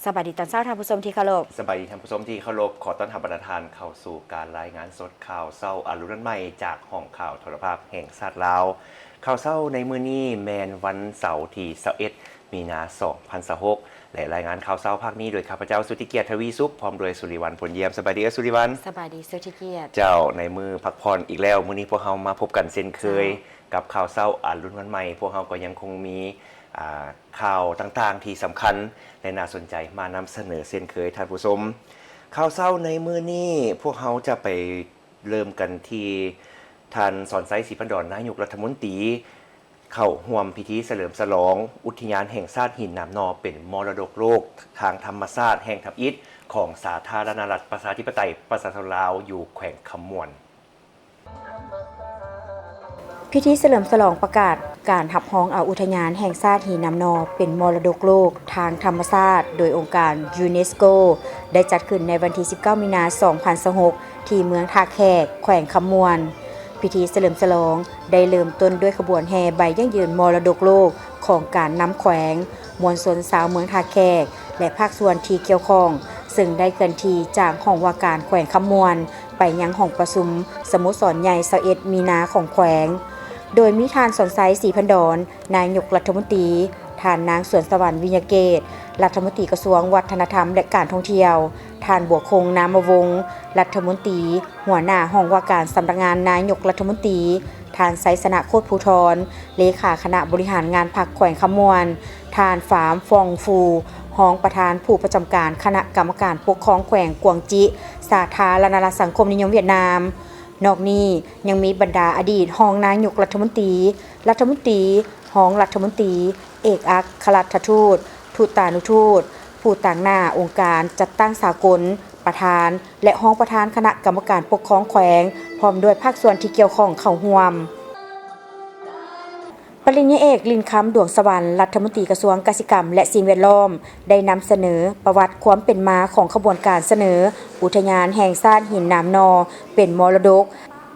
ສະບາຍດີຕອນເຊົ້າທ່ານຜູ້ຊົມທີ່ເຄົາລົບ. ສະບາຍດີທ່ານຜູ້ຊົມທີ່ເຄົາລົບ. ຂໍຕ້ອນຮັບບັນດາທ່ານເຂົ້າສູ່ການລາຍງານສົດຂ່າວເຊົ້າອະລຸນວັນໃໝ່ ຈາກຫ້ອງຂ່າວໂທລະພາບແຫ່ງຊາດລາວ. ຂ່າວເຊົ້າໃນມື້ນີ້ແມ່ນວັນເສົາທີຊາວເອັດ ມີນາ ສອງພັນຊາວຫົກ ແລະ ລາຍງານຂ່າວເຊົ້າພາກນີ້ໂດຍຂ້າພະເຈົ້າ ສຸດທິກຽດ ທະວີສຸກ ພ້ອມດ້ວຍ ສຸລິວັນ ພົນຢ້ຽມ. ສະບາຍດີເອື້ອຍສຸລິວັນ. ສະບາຍດີສຸດທິກຽດ. ເຈົ້າ, ໃນມື້ພັກຜ່ອນອີກແລ້ວ, ມື້ນີ້ພວກເຮົາມາພົບກັນເຊັ່ນເຄີຍ ເຈົ້າ ກັບຂ່າວເຊົ້າອະລຸນວັນໃໝ່. ພວກເຮົາກໍຍັງຄົງມີ ອ່າ ຂ່າວຕ່າງໆທີ່ສຳຄັນ ແລະ ໜ້າສົນໃຈມານຳສະເໜີເຊັ່ນເຄີຍທ່ານຜູ້ຊົມ. ຂ່າວເຊົ້າໃນມື້ນີ້ ພວກເຮົາຈະໄປເລີ່ມກັນທີ່ທ່ານ ສອນໄຊ ສີພັນດອນ ນາຍົກລັດຖະມົນຕີ ເຂົ້າຮ່ວມພິທີສະເຫຼີມສະຫຼອງອຸດທະຍານແຫ່ງຊາດຫີນໜາມໜໍ່ ເປັນມໍລະດົກໂລກທາງທຳມະຊາດແຫ່ງທຳອິດຂອງສາທາລະນະລັດ ປະຊາທິປະໄຕ ປະຊາຊົນລາວ ຢູ່ແຂວງຄຳມ່ວນ. ພິທີສະເຫຼີມສະຫຼອງປະກາດການຮັບຮອງເອົາອຸດທະຍານແຫ່ງຊາດຫີນໜາມໜໍ່ ເປັນມໍລະດົກໂລກທາງທຳມະຊາດ ໂດຍອົງການຢູເນສໂກ ໄດ້ຈັດຂຶ້ນໃນວັນທີສິບເກົ້າ ມີນາ ສອງພັນຊາວຫົກ ທີ່ເມືອງທ່າແຂກ ແຂວງຄຳມ່ວນ. ພິທີສະເຫຼີມສະຫຼອງໄດ້ເລີ່ມຕົ້ນດ້ວຍຂະບວນແຫ່ໃບຢັ້ງຢືນມໍລະດົກໂລກຂອງການນຳແຂວງ, ມວນຊົນຊາວເມືອງທ່າແຂກ ແລະ ພາກສ່ວນທີ່ກ່ຽວຂ້ອງ, ເຊິ່ງໄດ້ເຄື່ອນທີ່ຈາກຫ້ອງວ່າການແຂວງຄຳມ່ວນ ໄປຍັງຫ້ອງປະຊຸມສະໂມສອນໃຫຍ່ ຊາວເອັດ ມີນາຂອງແຂວງ, ໂດຍມີທ່ານ ສອນໄຊ ສີພັນດອນ ນາຍົກລັດຖະມົນຕີ, ທ່ານນາງ ສວນສະຫວັນ ວິຍະເກດ ລັດຖະມົນຕີກະຊວງວັດທະນະທຳ ແລະ ການທ່ອງທ່ຽວ, ທ່ານ ບົວຄົງ ນາມະວົງ ລັດຖະມົນຕີ ຫົວໜ້າຫ້ອງວ່າການສຳນັກງານນາຍົກລັດຖະມົນຕີ, ທ່ານ ໄຊຊະນະ ໂຄດພູທອນ ເລຂາຄະນະບໍລິຫານງານພັກແຂວງຄຳມ່ວນ, ທ່ານ ຟາມ ຟອງຟູ ຮອງປະທານຜູ້ປະຈຳການຄະນະກຳມະການປົກຄອງແຂວງກວາງຈິ ສາທາລະນະລັດສັງຄົມນິຍົມຫວຽດນາມ. ນອກນີ້ຍັງມີບັນດາອະດີດຮອງນາຍົກລັດຖະມົນຕີ, ລັດຖະມົນຕີ, ຮອງລັດຖະມົນຕີ, ເອກອັກຄະລັດຖະທູດ, ທູຕານຸທູດ, ຜູ້ຕາງໜ້າອົງການຈັດຕັ້ງສາກົນ, ປະທານ ແລະ ຮອງປະທານຄະນະກຳມະການປົກຄອງແຂວງ ພ້ອມດ້ວຍພາກສ່ວນທີ່ກ່ຽວຂ້ອງເຂົ້າຮ່ວມ. ປະລິນຍາເອກ ລິນຄຳ ດວງສະຫວັນ ລັດຖະມົນຕີກະຊວງກະສິກຳ ແລະ ສິ່ງແວດລ້ອມ ໄດ້ນຳສະເໜີປະຫວັດຄວາມເປັນມາຂອງຂະບວນການສະເໜີອຸດທະຍານແຫ່ງຊາດຫີນໜາມໜໍ່ ເປັນມໍລະດົກ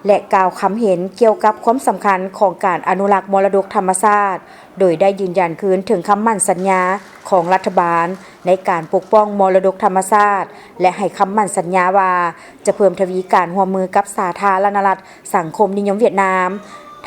ແລະ ກ່າວຄຳເຫັນກ່ຽວກັບຄວາມສຳຄັນຂອງການອະນຸລັກມໍລະດົກທຳມະຊາດ, ໂດຍໄດ້ຢືນຢັນຄືນເຖິງຄຳໝັ້ນສັນຍາຂອງລັດຖະບານໃນການປົກປ້ອງມໍລະດົກທຳມະຊາດ ແລະ ໃຫ້ຄຳໝັ້ນສັນຍາວ່າຈະເພີ່ມທະວີການຮ່ວມມືກັບສາທາລະນະລັດສັງຄົມນິຍົມຫວຽດນາມ.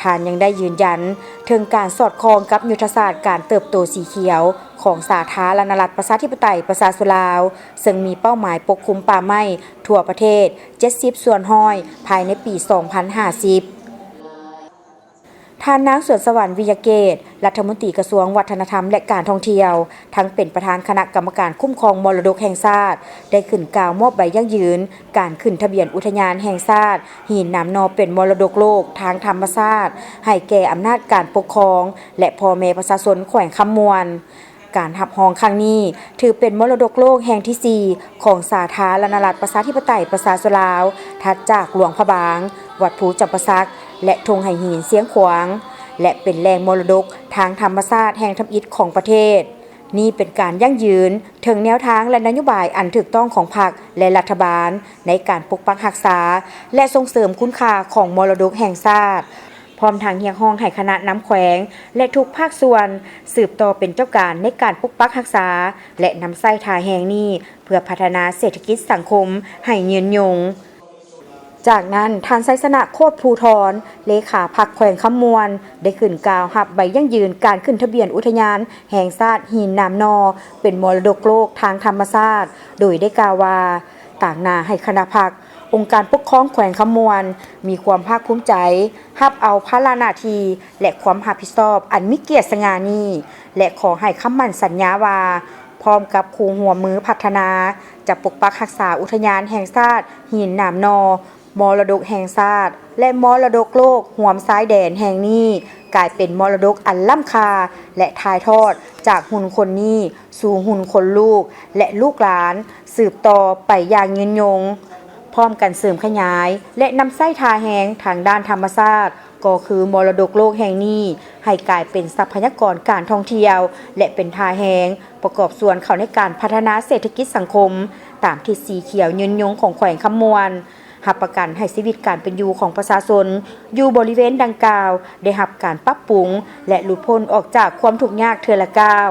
ທ່ານຍັງໄດ້ຢືນຢັນເຖິງການສອດຄ່ອງກັບຍຸດທະສາດການເຕີບໂຕສີຂຽວຂອງສາທາລະນະລັດປະຊາທິປະໄຕປະຊາຊົນລາວ, ເຊິ່ງມີເປົ້າໝາຍປົກຄຸມປ່າໄມ້ທົ່ວປະເທດ ເຈັດສິບສ່ວນຮ້ອຍ ພາຍໃນປີສອງພັນຫ້າສິບ. ທ່ານນາງ ສວນສະຫວັນ ວິຍະເກດ ລັດຖະມົນຕີກະຊວງວັດທະນະທຳ ແລະ ການທ່ອງທ່ຽວ, ທັງເປັນປະທານຄະນະກຳມະການຄຸ້ມຄອງມໍລະດົກແຫ່ງຊາດ ໄດ້ຂຶ້ນກ່າວມອບໃບຢັ້ງຢືນການຂຶ້ນທະບຽນອຸດທະຍານແຫ່ງຊາດຫີນໜາມໜໍ່ ເປັນມໍລະດົກໂລກທາງທຳມະຊາດ ໃຫ້ແກ່ອຳນາດການປົກຄອງ ແລະ ພໍ່ແມ່ປະຊາຊົນແຂວງຄຳມ່ວນ. ການຮັບຮອງຄັ້ງນີ້ ຖືເປັນມໍລະດົກໂລກແຫ່ງທີສີ່ ຂອງສາທາລະນະລັດປະຊາທິປະໄຕປະຊາຊົນລາວ, ຖັດຈາກຫຼວງພະບາງ, ວັດພູຈຳປາສັກ ແລະ ທົ່ງໄຫຫີນຊຽງຂວາງ ແລະ ເປັນແຫຼ່ງມໍລະດົກທາງທຳມະຊາດແຫ່ງທຳອິດຂອງປະເທດ. ນີ້ເປັນການຢັ້ງຢືນເຖິງແນວທາງ ແລະ ນະໂຍບາຍອັນຖືກຕ້ອງຂອງພັກ ແລະ ລັດຖະບານ ໃນການປົກປັກຮັກສາ ແລະ ສົ່ງເສີມຄຸນຄ່າຂອງມໍລະດົກແຫ່ງຊາດ. ພ້ອມທັງຮຽກຮ້ອງໃຫ້ຄະນະນຳແຂວງ ແລະ ທຸກພາກສ່ວນ ສືບຕໍ່ເປັນເຈົ້າການໃນການປົກປັກຮັກສາ ແລະ ນຳໃຊ້ທ່າແຮງນີ້ ເພື່ອພັດທະນາເສດຖະກິດສັງຄົມໃຫ້ຍືນຍົງ. ຈາກນັ້ນ, ທ່ານ ໄຊຊະນະ ໂຄດພູທອນ ເລຂາພັກແຂວງຄຳມ່ວນ ໄດ້ຂຶ້ນກ່າວຮັບໃບຢັ້ງຢືນການຂຶ້ນທະບຽນອຸດທະຍານແຫ່ງຊາດຫີນໜາມໜໍ່ ເປັນມໍລະດົກໂລກທາງທຳມະຊາດ, ໂດຍໄດ້ກ່າວວ່າ ຕາງໜ້າໃຫ້ຄະນະພັກ, ອົງການປົກຄອງແຂວງຄຳມ່ວນ ມີຄວາມພາກພູມໃຈ ຮັບເອົາພາລະໜ້າທີ່ ແລະ ຄວາມຮັບຜິດຊອບອັນມີກຽດສະຫງ່ານີ້ ແລະ ຂໍໃຫ້ຄຳໝັ້ນສັນຍາວ່າ ພ້ອມກັບຄູ່ຮ່ວມມືພັດທະນາ ຈະປົກປັກຮັກສາອຸດທະຍານແຫ່ງຊາດຫີນໜາມໜໍ່, ມໍລະດົກແຫ່ງຊາດ ແລະ ມໍລະດົກໂລກຮ່ວມຊາຍແດນແຫ່ງນີ້ ກາຍເປັນມໍລະດົກອັນລ້ຳຄ່າ ແລະ ຖ່າຍທອດຈາກຮຸ່ນຄົນນີ້ ສູ່ຮຸ່ນຄົນລູກ ແລະ ລູກຫຼານ ສືບຕໍ່ໄປຢ່າງຍືນຍົງ, ພ້ອມກັນເສີມຂະຫຍາຍ ແລະ ນຳໃຊ້ທ່າແຮງທາງດ້ານທຳມະຊາດ ກໍຄືມໍລະດົກໂລກແຫ່ງນີ້ ໃຫ້ກາຍເປັນຊັບພະຍາກອນການທ່ອງທ່ຽວ ແລະ ເປັນທ່າແຮງປະກອບສ່ວນເຂົ້າໃນການພັດທະນາເສດຖະກິດສັງຄົມ ຕາມທິດສີຂຽວຍືນຍົງຂອງແຂວງຄຳມ່ວນ, ຮັບປະກັນໃຫ້ຊີວິດການເປັນຢູ່ຂອງປະຊາຊົນຢູ່ບໍລິເວນດັ່ງກ່າວ ໄດ້ຮັບການປັບປຸງ ແລະ ຫຼຸດພົ້ນອອກຈາກຄວາມທຸກຍາກເທື່ອລະກ້າວ.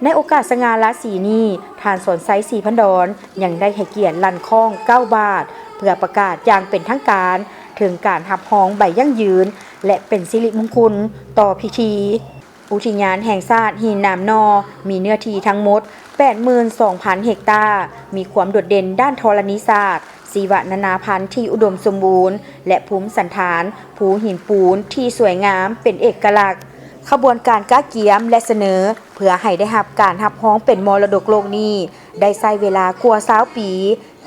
ໃນໂອກາດສະຫງ່າລາສີນີ້, ທ່ານ ສອນໄຊ ສີພັນດອນ ຍັງໄດ້ໃຫ້ກຽດລັ່ນຄ້ອງເກົ້າບາດ ເພື່ອປະກາດຢ່າງເປັນທາງການເຖິງການຮັບຮອງໃບຢັ້ງຢືນ ແລະ ເປັນສິລິມຸງຄຸນຕໍ່ພິທີ. ອຸທິຍານແຫ່ງຊາດຫີນໜາມໜໍ່ ມີເນື້ອທີ່ທັງໝົດແປດໝື່ນສອງພັນເຮັກຕາ, ມີຄວາມໂດດເດັ່ນດ້ານທໍລະນີສາດ, ຊີວະນານາພັນທີ່ອຸດົມສົມບູນ ແລະ ພູມສັນຖານພູຫີນປູນທີ່ສວຍງາມເປັນເອກະລັກ. ຂະບວນການກະກຽມ ແລະ ສະເໜີເພື່ອໃຫ້ໄດ້ຮັບການຮັບຮອງເປັນມໍລະດົກໂລກນີ້ ໄດ້ໃຊ້ເວລາກວ່າຊາວປີ,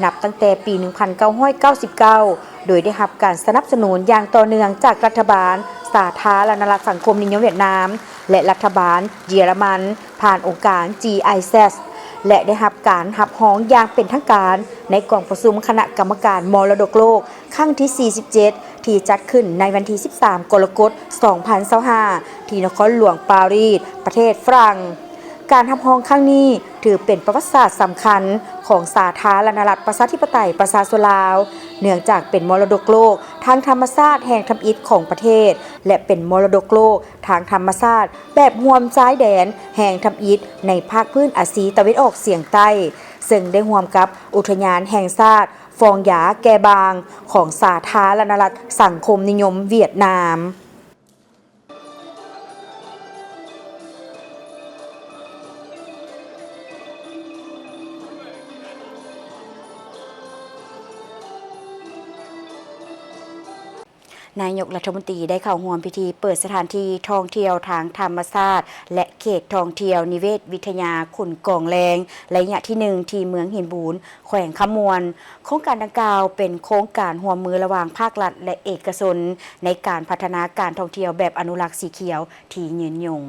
ນັບຕັ້ງແຕ່ປີໜຶ່ງພັນເກົ້າຮ້ອຍເກົ້າສິບເກົ້າ ໂດຍໄດ້ຮັບການສະໜັບສະໜູນຢ່າງຕໍ່ເນື່ອງຈາກລັດຖະບານສາທາລະນະລັດສັງຄົມນິຍົມຫວຽດນາມ ແລະ ລັດຖະບານເຢຍລະມັນ ຜ່ານອົງການ GIZ ແລະ ໄດ້ຮັບການຮັບຮອງຢ່າງເປັນທາງການໃນກອງປະຊຸມຄະນະກຳມະການມໍລະດົກໂລກຄັ້ງທີສີ່ສິບເຈັດ ທີ່ຈັດຂຶ້ນໃນວັນທີສິບສາມ ກໍລະກົດ ສອງພັນຊາວຫ້າ ທີ່ນະຄອນຫຼວງປາຣີດ ປະເທດຝຣັ່ງ. ການຮັບຮອງຄັ້ງນີ້ຖືເປັນປະຫວັດສາດສຳຄັນຂອງສາທາລະນະລັດປະຊາທິປະໄຕປະຊາຊົນລາວ, ເນື່ອງຈາກເປັນມໍລະດົກໂລກທາງທຳມະຊາດແຫ່ງທຳອິດຂອງປະເທດ ແລະ ເປັນມໍລະດົກໂລກທາງທຳມະຊາດແບບຮ່ວມຊາຍແດນແຫ່ງທຳອິດໃນພາກພື້ນອາຊີຕາເວັນອອກສຽງໃຕ້, ເຊິ່ງໄດ້ຮ່ວມກັບອຸທະຍານແຫ່ງຊາດຟອງຢາແກ່ບາງ ຂອງສາທາລະນະລັດສັງຄົມນິຍົມຫວຽດນາມ. ນາຍົກລັດຖະມົນຕີໄດ້ເຂົ້າຮ່ວມພິທີເປີດສະຖານທີ່ທ່ອງທ່ຽວທາງທຳມະຊາດ ແລະ ເຂດທ່ອງທ່ຽວນິເວດວິທະຍາຂຸນກອງແລງ ໄລຍະທີໜຶ່ງ ທີ່ເມືອງຫີນບູນ ແຂວງຄຳມ່ວນ. ໂຄງການດັ່ງກ່າວເປັນໂຄງການຮ່ວມມືລະຫວ່າງພາກລັດ ແລະ ເອກະຊົນ ໃນການພັດທະນາການທ່ອງທ່ຽວແບບອະນຸລັກສີຂຽວທີ່ຍືນຍົງ.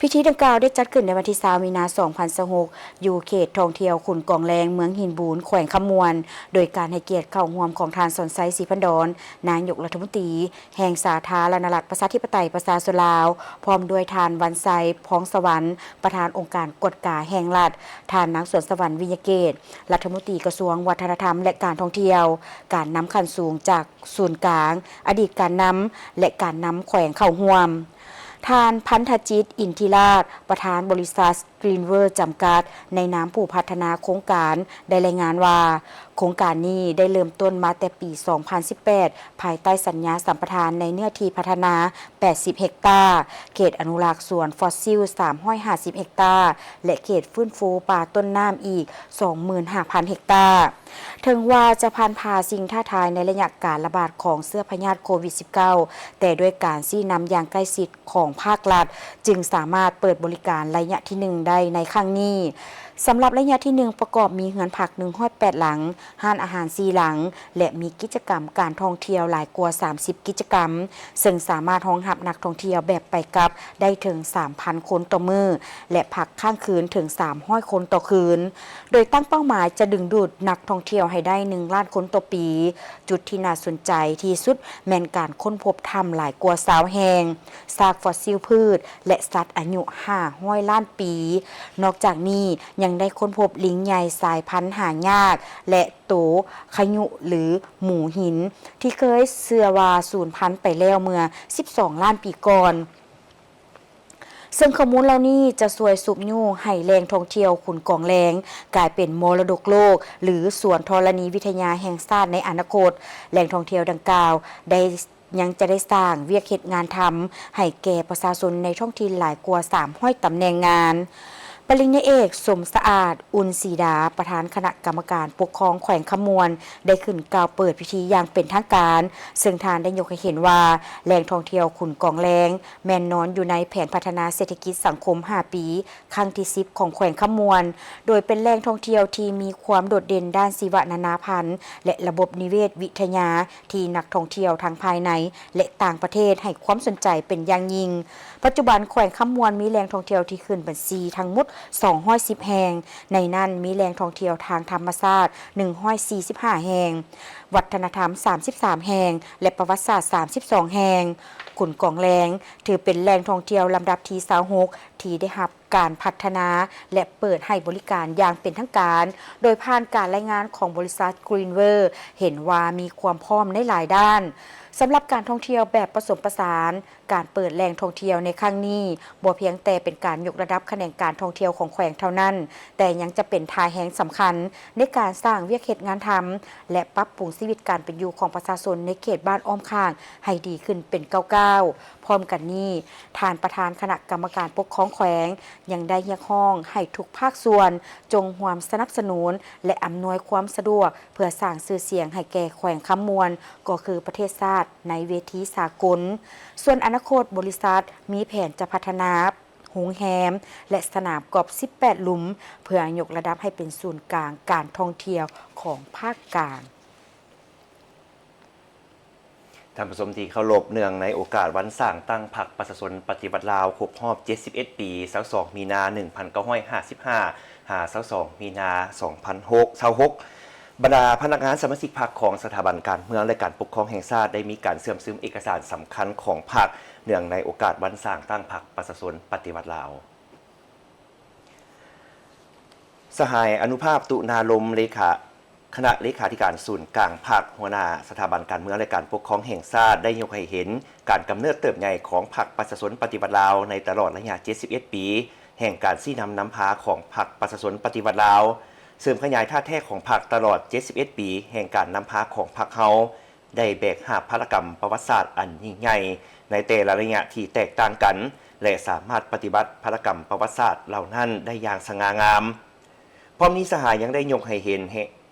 ພິທີດັ່ງກ່າວໄດ້ຈັດຂຶ້ນໃນວັນທີຊາວ ມີນາ ສອງພັນຊາວຫົກ ຢູ່ເຂດທ່ອງທ່ຽວຂຸນກອງແລງ ເມືອງຫີນບູນ ແຂວງຄຳມ່ວນ, ໂດຍການໃຫ້ກຽດເຂົ້າຮ່ວມຂອງທ່ານ ສອນໄຊ ສີພັນດອນ ນາຍົກລັດຖະມົນຕີແຫ່ງສາທາລະນະລັດປະຊາທິປະໄຕປະຊາຊົນລາວ, ພ້ອມດ້ວຍທ່ານ ວັນໄຊ ພອງສະຫວັນ ປະທານອົງການກວດກາແຫ່ງລັດ, ທ່ານ ນາງ ສວນສະຫວັນ ວິຍະເກດ ລັດຖະມົນຕີກະຊວງວັດທະນະທຳ ແລະ ການທ່ອງທ່ຽວ, ການນຳຂັ້ນສູງຈາກສູນກາງ, ອະດີດການນຳ ແລະ ການນຳແຂວງເຂົ້າຮ່ວມ. ທ່ານ ພັນທະຈິດ ອິນທິລາດ ປະທານບໍລິສັດ Greenworld ຈຳກັດ ໃນນາມຜູ້ພັດທະນາໂຄງການ ໄດ້ລາຍງານວ່າ ໂຄງການນີ້ໄດ້ເລີ່ມຕົ້ນມາແຕ່ປີສອງພັນສິບແປດ ພາຍໃຕ້ສັນຍາສຳປະທານໃນເນື້ອທີ່ພັດທະນາແປດສິບເຮັກຕາ, ເຂດອະນຸລັກສວນຟອດຊິວສາມຮ້ອຍຫ້າສິບເຮັກຕາ ແລະ ເຂດຟື້ນຟູປ່າຕົ້ນນ້ຳອີກສອງໝື່ນຫ້າພັນເຮັກຕາ. ເຖິງວ່າຈະຜ່ານຜ່າສິ່ງທ້າທາຍໃນໄລຍະການລະບາດຂອງເຊື້ອພະຍາດໂຄວິດສິບເກົ້າ ແຕ່ດ້ວຍການຊີ້ນຳຢ່າງໃກ້ຊິດຂອງພາກລັດ ຈຶ່ງສາມາດເປີດບໍລິການໄລຍະທີໜຶ່ງໄດ້ໃນຄັ້ງນີ້. ສຳລັບໄລຍະທີໜຶ່ງ ປະກອບມີເຮືອນພັກໜຶ່ງຮ້ອຍແປດຫຼັງ, ຮ້ານອາຫານສີ່ຫຼັງ ແລະ ມີກິດຈະກຳການທ່ອງທ່ຽວຫຼາຍກວ່າສາມສິບກິດຈະກຳ, ເຊິ່ງສາມາດຮອງຮັບນັກທ່ອງທ່ຽວແບບໄປກັບໄດ້ເຖິງສາມພັນຄົນຕໍ່ມື້ ແລະ ພັກຄ້າງຄືນເຖິງສາມຮ້ອຍຄົນຕໍ່ຄືນ. ໂດຍຕັ້ງເປົ້າໝາຍຈະດຶງດູດນັກທ່ອງທ່ຽວໃຫ້ໄດ້ໜຶ່ງລ້ານຄົນຕໍ່ປີ. ຈຸດທີ່ໜ້າສົນໃຈທີ່ສຸດແມ່ນການຄົ້ນພົບຖ້ຳຫຼາຍກວ່າຊາວແຫ່ງ, ຊາກຟອດຊິວພືດ ແລະ ສັດອາຍຸຫ້າຮ້ອຍລ້ານປີ. ນອກຈາກນີ້ຍັງໄດ້ຄົ້ນພົບລິງໃຫຍ່ສາຍພັນຫາຍາກ ແລະ ໂຕຂະຍຸ ຫຼື ໝູຫີນ ທີ່ເຄີຍເຊື່ອວ່າສູນພັນໄປແລ້ວເມື່ອສິບສອງລ້ານປີກ່ອນ. ເຊິ່ງຂໍ້ມູນເຫຼົ່ານີ້ຈະຊ່ວຍຊຸກຍູ້ໃຫ້ແຫຼ່ງທ່ອງທ່ຽວຂຸນກອງແລງກາຍເປັນມໍລະດົກໂລກ ຫຼື ສວນທໍລະນີວິທະຍາແຫ່ງຊາດໃນອະນາຄົດ. ແຫຼ່ງທ່ອງທ່ຽວດັ່ງກ່າວໄດ້ ຍັງຈະໄດ້ສ້າງວຽກເຮັດງານທຳໃຫ້ແກ່ປະຊາຊົນໃນທ້ອງຖິ່ນຫຼາຍກວ່າສາມຮ້ອຍຕຳແໜ່ງງານ. ປະລິນຍາເອກ ສົມສະອາດ ອຸ່ນສີດາ ປະທານຄະນະກຳມະການປົກຄອງແຂວງຄຳມ່ວນ ໄດ້ຂຶ້ນກ່າວເປີດພິທີຢ່າງເປັນທາງການ, ເຊິ່ງທ່ານໄດ້ຍົກໃຫ້ເຫັນວ່າ ແຫຼ່ງທ່ອງທ່ຽວຂຸນກອງແລງ ແມ່ນນອນຢູ່ໃນແຜນພັດທະນາເສດຖະກິດສັງຄົມຫ້າປີ ຄັ້ງທີສິບຂອງແຂວງຄຳມ່ວນ, ໂດຍເປັນແຫຼ່ງທ່ອງທ່ຽວທີ່ມີຄວາມໂດດເດັ່ນດ້ານຊີວະນານາພັນ ແລະ ລະບົບນິເວດວິທະຍາ ທີ່ນັກທ່ອງທ່ຽວທັງພາຍໃນ ແລະ ຕ່າງປະເທດໃຫ້ຄວາມສົນໃຈເປັນຢ່າງຍິ່ງ. ປັດຈຸບັນແຂວງຄຳມ່ວນມີແຫຼ່ງທ່ອງທ່ຽວທີ່ຂຶ້ນບັນຊີທັງໝົດສອງຮ້ອຍສິບແຫ່ງ, ໃນນັ້ນມີແຫຼ່ງທ່ອງທ່ຽວທາງທຳມະຊາດໜຶ່ງຮ້ອຍສີ່ສິບຫ້າແຫ່ງ. ວັດທະນະທຳສາມສິບສາມແຫ່ງ ແລະ ປະຫວັດສາດສາມສິບສອງແຫ່ງ. ຂຸນກອງແລງ ຖືເປັນແຫຼ່ງທ່ອງທ່ຽວລຳດັບທີຊາວຫົກ ທີ່ໄດ້ຮັບການພັດທະນາ ແລະ ເປີດໃຫ້ບໍລິການຢ່າງເປັນທາງການ, ໂດຍຜ່ານການລາຍງານຂອງບໍລິສັດ Greenway ເຫັນວ່າມີຄວາມພ້ອມໃນຫຼາຍດ້ານ. ສຳລັບການທ່ອງທ່ຽວແບບປະສົມປະສານ, ການເປີດແຫຼ່ງທ່ອງທ່ຽວໃນຄັ້ງນີ້ ບໍ່ພຽງແຕ່ເປັນການຍົກລະດັບຂະແໜງການທ່ອງທ່ຽວຂອງແຂວງເທົ່ານັ້ນ, ແຕ່ຍັງຈະເປັນທ່າແຮງສຳຄັນໃນການສ້າງວຽກເຮັດງານທຳ ແລະ ປັບປຸງຊີວິດການເປັນຢູ່ຂອງປະຊາຊົນໃນເຂດບ້ານອ້ອມຂ້າງໃຫ້ດີຂຶ້ນເປັນກ້າວໆ. ພ້ອມກັນນີ້, ທ່ານປະທານຄະນະກຳມະການປົກຄອງແຂວງ ຍັງໄດ້ຮຽກຮ້ອງໃຫ້ທຸກພາກສ່ວນຈົ່ງຮ່ວມສະໜັບສະໜູນ ແລະ ອຳນວຍຄວາມສະດວກ ເພື່ອສ້າງຊື່ສຽງໃຫ້ແກ່ແຂວງຄຳມ່ວນ ກໍຄືປະເທດຊາດໃນເວທີສາກົນ. ສ່ວນອະນາຄົດ, ບໍລິສັດມີແຜນຈະພັດທະນາໂຮງແຮມ ແລະ ສະໜາມກອບສິບແປດຫຼຸມ ເພື່ອຍົກລະດັບໃຫ້ເປັນສູນກາງການທ່ອງທ່ຽວຂອງພາກກາງ. ທ່ານຜູ້ຊົມທີ່ເຄົາລົບ, ເນື່ອງໃນໂອກາດວັນສ້າງຕັ້ງພັກປະຊາຊົນປະຕິວັດລາວ ຄົບຮອບເຈັດສິບເອັດປີ, ຊາວສອງມີນາ ໜຶ່ງພັນເກົ້າຮ້ອຍຫ້າສິບຫ້າ ຫາ ຊາວສອງມີນາ ສອງພັນຊາວຫົກ, ບັນດາພະນັກງານສະມາຊິກພັກຂອງສະຖາບັນການເມືອງ ແລະ ການປົກຄອງແຫ່ງຊາດ ໄດ້ມີການເຊື່ອມຊຶມເອກະສານສຳຄັນຂອງພັກ ເນື່ອງໃນໂອກາດວັນສ້າງຕັ້ງພັກປະຊາຊົນປະຕິວັດລາວ. ສະຫາຍ ອະນຸພາບ ຕຸນາລົມ ເລຂາ ຄະນະເລຂາທິການສູນກາງພັກ, ຫົວໜ້າສະຖາບັນການເມືອງ ແລະ ການປົກຄອງແຫ່ງຊາດ ໄດ້ຍົກໃຫ້ເຫັນການກຳເນີບເຕີບໃຫຍ່ຂອງພັກປະຊາຊົນປະຕິວັດລາວ ໃນຕະຫຼອດໄລຍະເຈັດສິບເອັດປີແຫ່ງການຊີ້ນຳນຳພາຂອງພັກປະຊາຊົນປະຕິວັດລາວ, ເສີມຂະຫຍາຍທ່າດແທ້ຂອງພັກຕະຫຼອດເຈັດສິບເອັດປີແຫ່ງການນຳພາຂອງພັກເຮົາ ໄດ້ແບກຫາບພາລະກຳປະຫວັດສາດອັນຍິ່ງໃຫຍ່ໃນແຕ່ລະໄລຍະທີ່ແຕກຕ່າງກັນ ແລະ ສາມາດປະຕິບັດພາລະກຳປະຫວັດສາດເຫຼົ່ານັ້ນໄດ້ຢ່າງສະຫງ່າງາມ. ພ້ອມນີ້ສະຫາຍຍັງໄດ້ຍົກໃຫ້ເຫັນ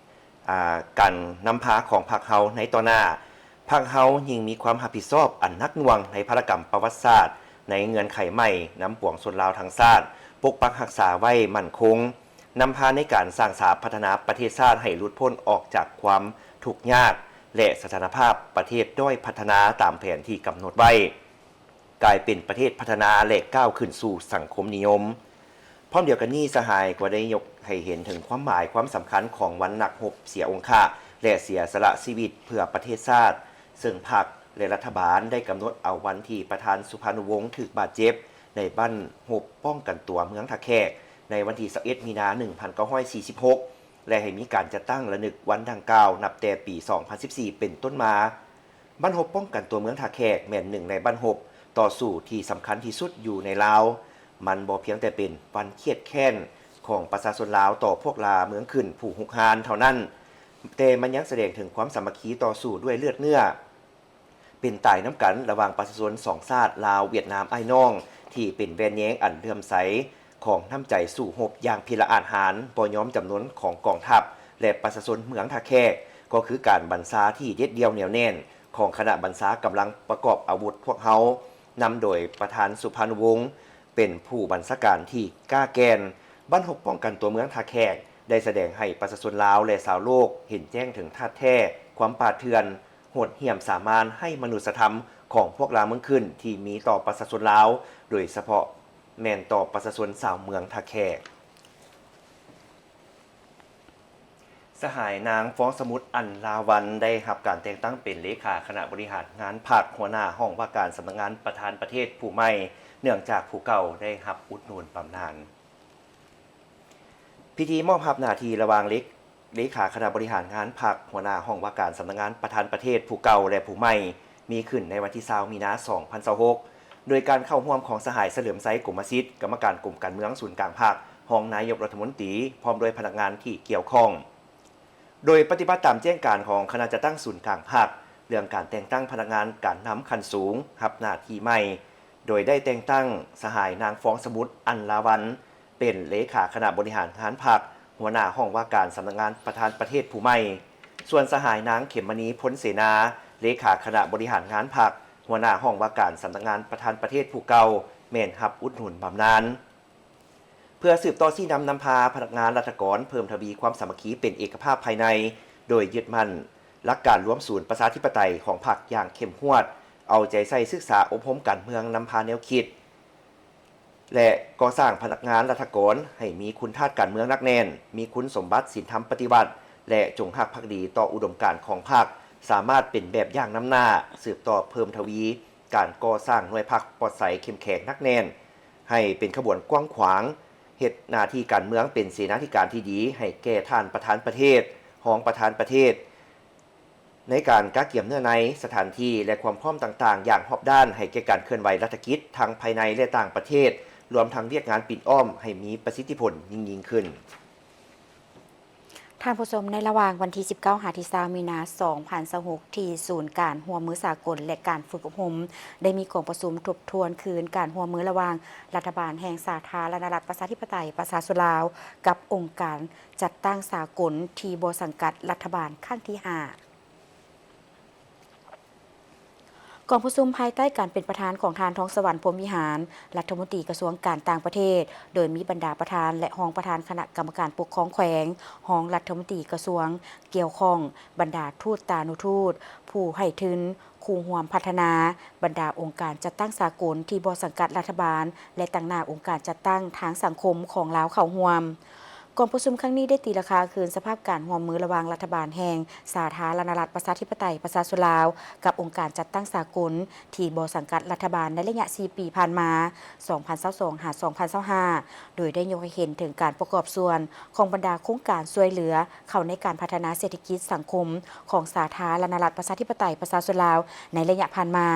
ອາ ການນຳພາຂອງພັກເຮົາໃນຕໍ່ໜ້າ. ພັກເຮົາຍິ່ງມີຄວາມຮັບຜິດຊອບອັນໜັກໜ່ວງໃນພາລະກຳປະຫວັດສາດ ໃນເງື່ອນໄຂໃໝ່ນຳປວງຊົນລາວທັງຊາດ ປົກປັກຮັກສາໄວ້ໝັ້ນຄົງ, ນຳພາໃນການສ້າງສາພັດທະນາປະເທດຊາດໃຫ້ຫຼຸດພົ້ນອອກຈາກຄວາມທຸກຍາກ ແລະ ສະຖານະພາບປະເທດດ້ອຍພັດທະນາຕາມແຜນທີ່ກຳນົດໄວ້ ກາຍເປັນປະເທດພັດທະນາ ແລະ ກ້າວຂຶ້ນສູ່ສັງຄົມນິຍົມ. ພ້ອມດຽວກັນນີ້, ສະຫາຍກໍໄດ້ຍົກໃຫ້ເຫັນເຖິງຄວາມໝາຍຄວາມສຳຄັນຂອງວັນນັກຮົບເສຍອົງຄະ ແລະ ເສຍສະຫຼະຊີວິດເພື່ອປະເທດຊາດ, ເຊິ່ງພັກ ແລະ ລັດຖະບານໄດ້ກຳນົດເອົາວັນທີ່ປະທານສຸພານຸວົງຖືກບາດເຈັບໃນບັ້ນຮົບປ້ອງກັນຕົວເມືອງທ່າແຂກ ໃນວັນທີຊາວເອັດ ມີນາ ໜຶ່ງພັນເກົ້າຮ້ອຍສີ່ສິບຫົກ ແລະ ໃຫ້ມີການຈັດຕັ້ງລະນຶກວັນດັ່ງກ່າວນັບແຕ່ປີສອງພັນສິບສີ່ເປັນຕົ້ນມາ. ບັ້ນຮົບປ້ອງກັນຕົວເມືອງທ່າແຂກແມ່ນໜຶ່ງໃນບັ້ນຮົບຕໍ່ສູ້ທີ່ສຳຄັນທີ່ສຸດຢູ່ໃນລາວ. ມັນບໍ່ພຽງແຕ່ເປັນວັນຄຽດແຄ້ນຂອງປະຊາຊົນລາວຕໍ່ພວກລ່າເມືອງຂຶ້ນຜູ້ຮຸກຮານເທົ່ານັ້ນ, ແຕ່ມັນຍັງສະແດງເຖິງຄວາມສາມັກຄີຕໍ່ສູ້ດ້ວຍເລືອດເນື້ອ ເປັນຕາຍນຳກັນລະຫວ່າງປະຊາຊົນສອງຊາດ ລາວ-ຫວຽດນາມອ້າຍນ້ອງ ທີ່ເປັນແວ່ນແຍງອັນເຫຼື້ອມໃສຂອງນ້ຳໃຈສູ້ຮົບຢ່າງພິລະອາດຫານ ບໍ່ຍອມຈຳນົນຂອງກອງທັບ ແລະ ປະຊາຊົນເມືອງທ່າແຂກ, ກໍຄືການບັນຊາທີ່ເດັດດ່ຽວໜຽວແໜ້ນຂອງຄະນະບັນຊາກຳລັງປະກອບອາວຸດພວກເຮົາ ນຳໂດຍປະທານສຸພານຸວົງ ເປັນຜູ້ບັນຊາການທີ່ກ້າແກ່ນ. ບັ້ນຮົບປ້ອງກັນຕົວເມືອງທ່າແຂກ ໄດ້ສະແດງໃຫ້ປະຊາຊົນລາວ ແລະ ຊາວໂລກເຫັນແຈ້ງເຖິງທ່າແທ້ຄວາມປ່າເຖື່ອນ, ໂຫດຫ້ຽມສາມານ, ໄຮ້ມະນຸດສະທຳຂອງພວກລ່າເມືອງຂຶ້ນທີ່ມີຕໍ່ປະຊາຊົນລາວ, ໂດຍສະເພາະແມ່ນຕໍ່ປະຊາຊົນຊາວເມືອງທ່າແຂກ. ສະຫາຍນາງ ຟອງສະໝຸດ ອັນລາວັນ ໄດ້ຮັບການແຕ່ງຕັ້ງເປັນເລຂາຄະນະບໍລິຫານງານພັກ, ຫົວໜ້າຫ້ອງວ່າການສຳນັກງານປະທານປະເທດຜູ້ໃໝ່, ເນື່ອງຈາກຜູ້ເກົ່າໄດ້ຮັບອຸດໜູນບຳນານ. ພິທີມອບຮັບໜ້າທີ່ລະຫວ່າງເລ ເລຂາຄະນະບໍລິຫານງານພັກ, ຫົວໜ້າຫ້ອງວ່າການສຳນັກງານປະທານປະເທດຜູ້ເກົ່າ ແລະ ຜູ້ໃໝ່ ມີຂຶ້ນໃນວັນທີຊາວ ມີນາ ສອງພັນຊາວຫົກ ໂດຍການເຂົ້າຮ່ວມຂອງສະຫາຍ ສະເຫຼີມໄຊ ກົມມະສິດ ກຳມະການກົມການເມືອງສູນກາງພັກ, ຮອງນາຍົກລັດຖະມົນຕີ ພ້ອມດ້ວຍພະນັກງານທີ່ກ່ຽວຂ້ອງ. ໂດຍປະຕິບັດຕາມແຈ້ງການຂອງຄະນະຈັດຕັ້ງສູນກາງພັກ ເລື່ອງການແຕ່ງຕັ້ງພະນັກງານການນຳຂັ້ນສູງຮັບໜ້າທີ່ໃໝ່, ໂດຍໄດ້ແຕ່ງຕັ້ງສະຫາຍນາງ ຟອງສະໝຸດ ອັນລາວັນ ເປັນເລຂາຄະນະບໍລິຫານງານພັກ, ຫົວໜ້າຫ້ອງວ່າການສຳນັກງານປະທານປະເທດຜູ້ໃໝ່. ສ່ວນສະຫາຍນາງ ເຂັມມະນີ ພົນເສນາ ເລຂາຄະນະບໍລິຫານງານພັກ, ຫົວໜ້າຫ້ອງວ່າການສຳນັກງານປະທານປະເທດຜູ້ເກົ່າ ແມ່ນຮັບອຸດໜູນບຳນານ. ເພື່ອສືບຕໍ່ຊີ້ນຳນຳພາພະນັກງານລັດຖະກອນເພີ່ມທະວີຄວາມສາມັກຄີເປັນເອກະພາບພາຍໃນ, ໂດຍຍຶດໝັ້ນຫຼັກການລວມສູນປະຊາທິປະໄຕຂອງພັກຢ່າງເຂັ້ມງວດ, ເອົາໃຈໃສ່ສຶກສາອົບຮົມການເມືອງນຳພາແນວຄິດ ແລະ ກໍ່ສ້າງພະນັກງານລັດຖະກອນໃຫ້ມີຄຸນທາດການເມືອງໜັກແໜ້ນ, ມີຄຸນສົມບັດສິນທຳປະຕິວັດ, ແລະ ຈົ່ງຮັກພັກດີຕໍ່ອຸດົມການຂອງພັກ, ສາມາດເປັນແບບຢ່າງນຳໜ້າ, ສືບຕໍ່ເພີ່ມທະວີການກໍ່ສ້າງໜ່ວຍພັກປອດໃສເຂັ້ມແຂງໜັກແໜ້ນ, ໃຫ້ເປັນຂະບວນກວ້າງຂວາງ, ເຮັດໜ້າທີ່ການເມືອງເປັນເສນາທິການທີ່ດີໃຫ້ແກ່ທ່ານປະທານປະເທດ, ຮອງປະທານປະເທດ, ໃນການກະກຽມເນື້ອໃນ, ສະຖານທີ່ ແລະ ຄວາມພ້ອມຕ່າງໆຢ່າງຮອບດ້ານໃຫ້ແກ່ການເຄື່ອນໄຫວລັດຖະກິດທັງພາຍໃນ ແລະ ຕ່າງປະເທດ, ລວມທັງວຽກງານປິດອ້ອມໃຫ້ມີປະສິດທິຜົນຍິ່ງໆຂຶ້ນ. ທ່ານຜູ້ຊົມ, ໃນລະຫວ່າງວັນທີສິບເກົ້າຫາທີຊາວມີນາ ສອງພັນຊາວຫົກ ທີ່ສູນການຮ່ວມມືສາກົນ ແລະ ການຝຶກອົບຮົມ ໄດ້ມີກອງປະຊຸມທົບທວນຄືນການຮ່ວມມືລະຫວ່າງລັດຖະບານແຫ່ງສາທາລະນະລັດປະຊາທິປະໄຕປະຊາຊົນລາວ ກັບອົງການຈັດຕັ້ງສາກົນທີ່ບໍ່ສັງກັດລັດຖະບານຄັ້ງທີຫ້າ. ກອງປະຊຸມພາຍໃຕ້ການເປັນປະທານຂອງທ່ານ ທອງສະຫວັນ ພົມວິຫານ ລັດຖະມົນຕີກະຊວງການຕ່າງປະເທດ, ໂດຍມີບັນດາປະທານ ແລະ ຮອງປະທານຄະນະກຳມະການປົກຄອງແຂວງ, ຮອງລັດຖະມົນຕີກະຊວງກ່ຽວຂ້ອງ, ບັນດາທູດຕານຸທູດ, ຜູ້ໃຫ້ທຶນ, ຄູ່ຮ່ວມພັດທະນາ, ບັນດາອົງການຈັດຕັ້ງສາກົນທີ່ບໍ່ສັງກັດລັດຖະບານ ແລະ ຕາງໜ້າອົງການຈັດຕັ້ງທາງສັງຄົມຂອງລາວເຂົ້າຮ່ວມ. ກອງປະຊຸມຄັ້ງນີ້ໄດ້ຕີລາຄາຄືນສະພາບການຮ່ວມມືລະຫວ່າງລັດຖະບານແຫ່ງສາທາລະນະລັດປະຊາທິປະໄຕປະຊາຊົນລາວ ກັບອົງການຈັດຕັ້ງສາກົນທີ່ບໍ່ສັງກັດລັດຖະບານໃນໄລຍະສີ່ປີຜ່ານມາ, ສອງພັນຊາວສອງ ຫາ ສອງພັນຊາວຫ້າ ໂດຍໄດ້ຍົກໃຫ້ເຫັນເຖິງການປະກອບສ່ວນຂອງບັນດາໂຄງການຊ່ວຍເຫຼືອເຂົ້າໃນການພັດທະນາເສດຖະກິດສັງຄົມຂອງສາທາລະນະລັດປະຊາທິປະໄຕປະຊາຊົນລາວໃນໄລຍະຜ່ານມາ.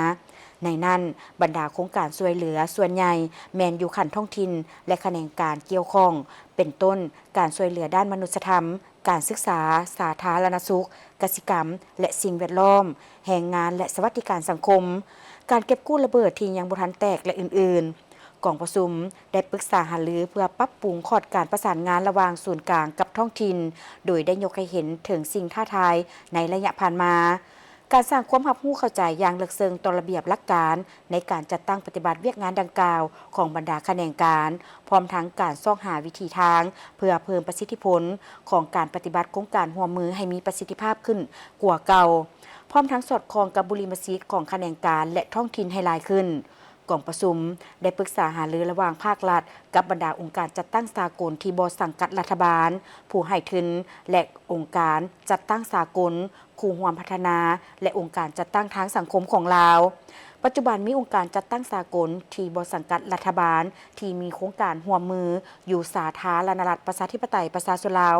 ໃນນັ້ນ, ບັນດາໂຄງການຊ່ວຍເຫຼືອສ່ວນໃຫຍ່ແມ່ນຢູ່ຂັ້ນທ້ອງຖິ່ນ ແລະ ຂະແໜງການກ່ຽວຂ້ອງ, ເປັນຕົ້ນ ການຊ່ວຍເຫຼືອດ້ານມະນຸດສະທຳ, ການສຶກສາ, ສາທາລະນະສຸກ, ກະສິກຳ ແລະ ສິ່ງແວດລ້ອມ, ແຮງງານ ແລະ ສະຫວັດດີການສັງຄົມ, ການເກັບກູ້ລະເບີດທີ່ຍັງບໍ່ທັນແຕກ ແລະ ອື່ນໆ. ກອງປະຊຸມໄດ້ປຶກສາຫາລືເພື່ອປັບປຸງຂອດການປະສານງານລະຫວ່າງສູນກາງກັບທ້ອງຖິ່ນ, ໂດຍໄດ້ຍົກໃຫ້ເຫັນເຖິງສິ່ງທ້າທາຍໃນໄລຍະຜ່ານມາ, ການສ້າງຄວາມຮັບຮູ້ເຂົ້າໃຈຢ່າງເລິກເຊິ່ງຕໍ່ລະບຽບຫຼັກການໃນການຈັດຕັ້ງປະຕິບັດວຽກງານດັ່ງກ່າວຂອງບັນດາຂະແໜງການ, ພ້ອມທັງການຊອກຫາວິທີທາງເພື່ອເພີ່ມປະສິດທິຜົນຂອງການປະຕິບັດໂຄງການຮ່ວມມືໃຫ້ມີປະສິດທິພາບຂຶ້ນກວ່າເກົ່າ, ພ້ອມທັງສອດຄ່ອງກັບບຸລິມະສິດຂອງຂະແໜງການ ແລະ ທ້ອງຖິ່ນໃຫ້ຫຼາຍຂຶ້ນ. ກອງປະຊຸມໄດ້ປຶກສາຫາລືລະຫວ່າງພາກລັດກັບບັນດາອົງການຈັດຕັ້ງສາກົນທີ່ບໍ່ສັງກັດລັດຖະບານ, ຜູ້ໃຫ້ທຶນ ແລະ ອົງການຈັດຕັ້ງສາກົນ, ຄູ່ຮ່ວມພັດທະນາ ແລະ ອົງການຈັດຕັ້ງທາງສັງຄົມຂອງລາວ. ປັດຈຸບັນມີອົງການຈັດຕັ້ງສາກົນທີ່ບໍ່ສັງກັດລັດຖະບານທີ່ມີໂຄງການຮ່ວມມືຢູ່ສາທາລະນະລັດປະຊາທິປະໄຕປະຊາຊົນລາວ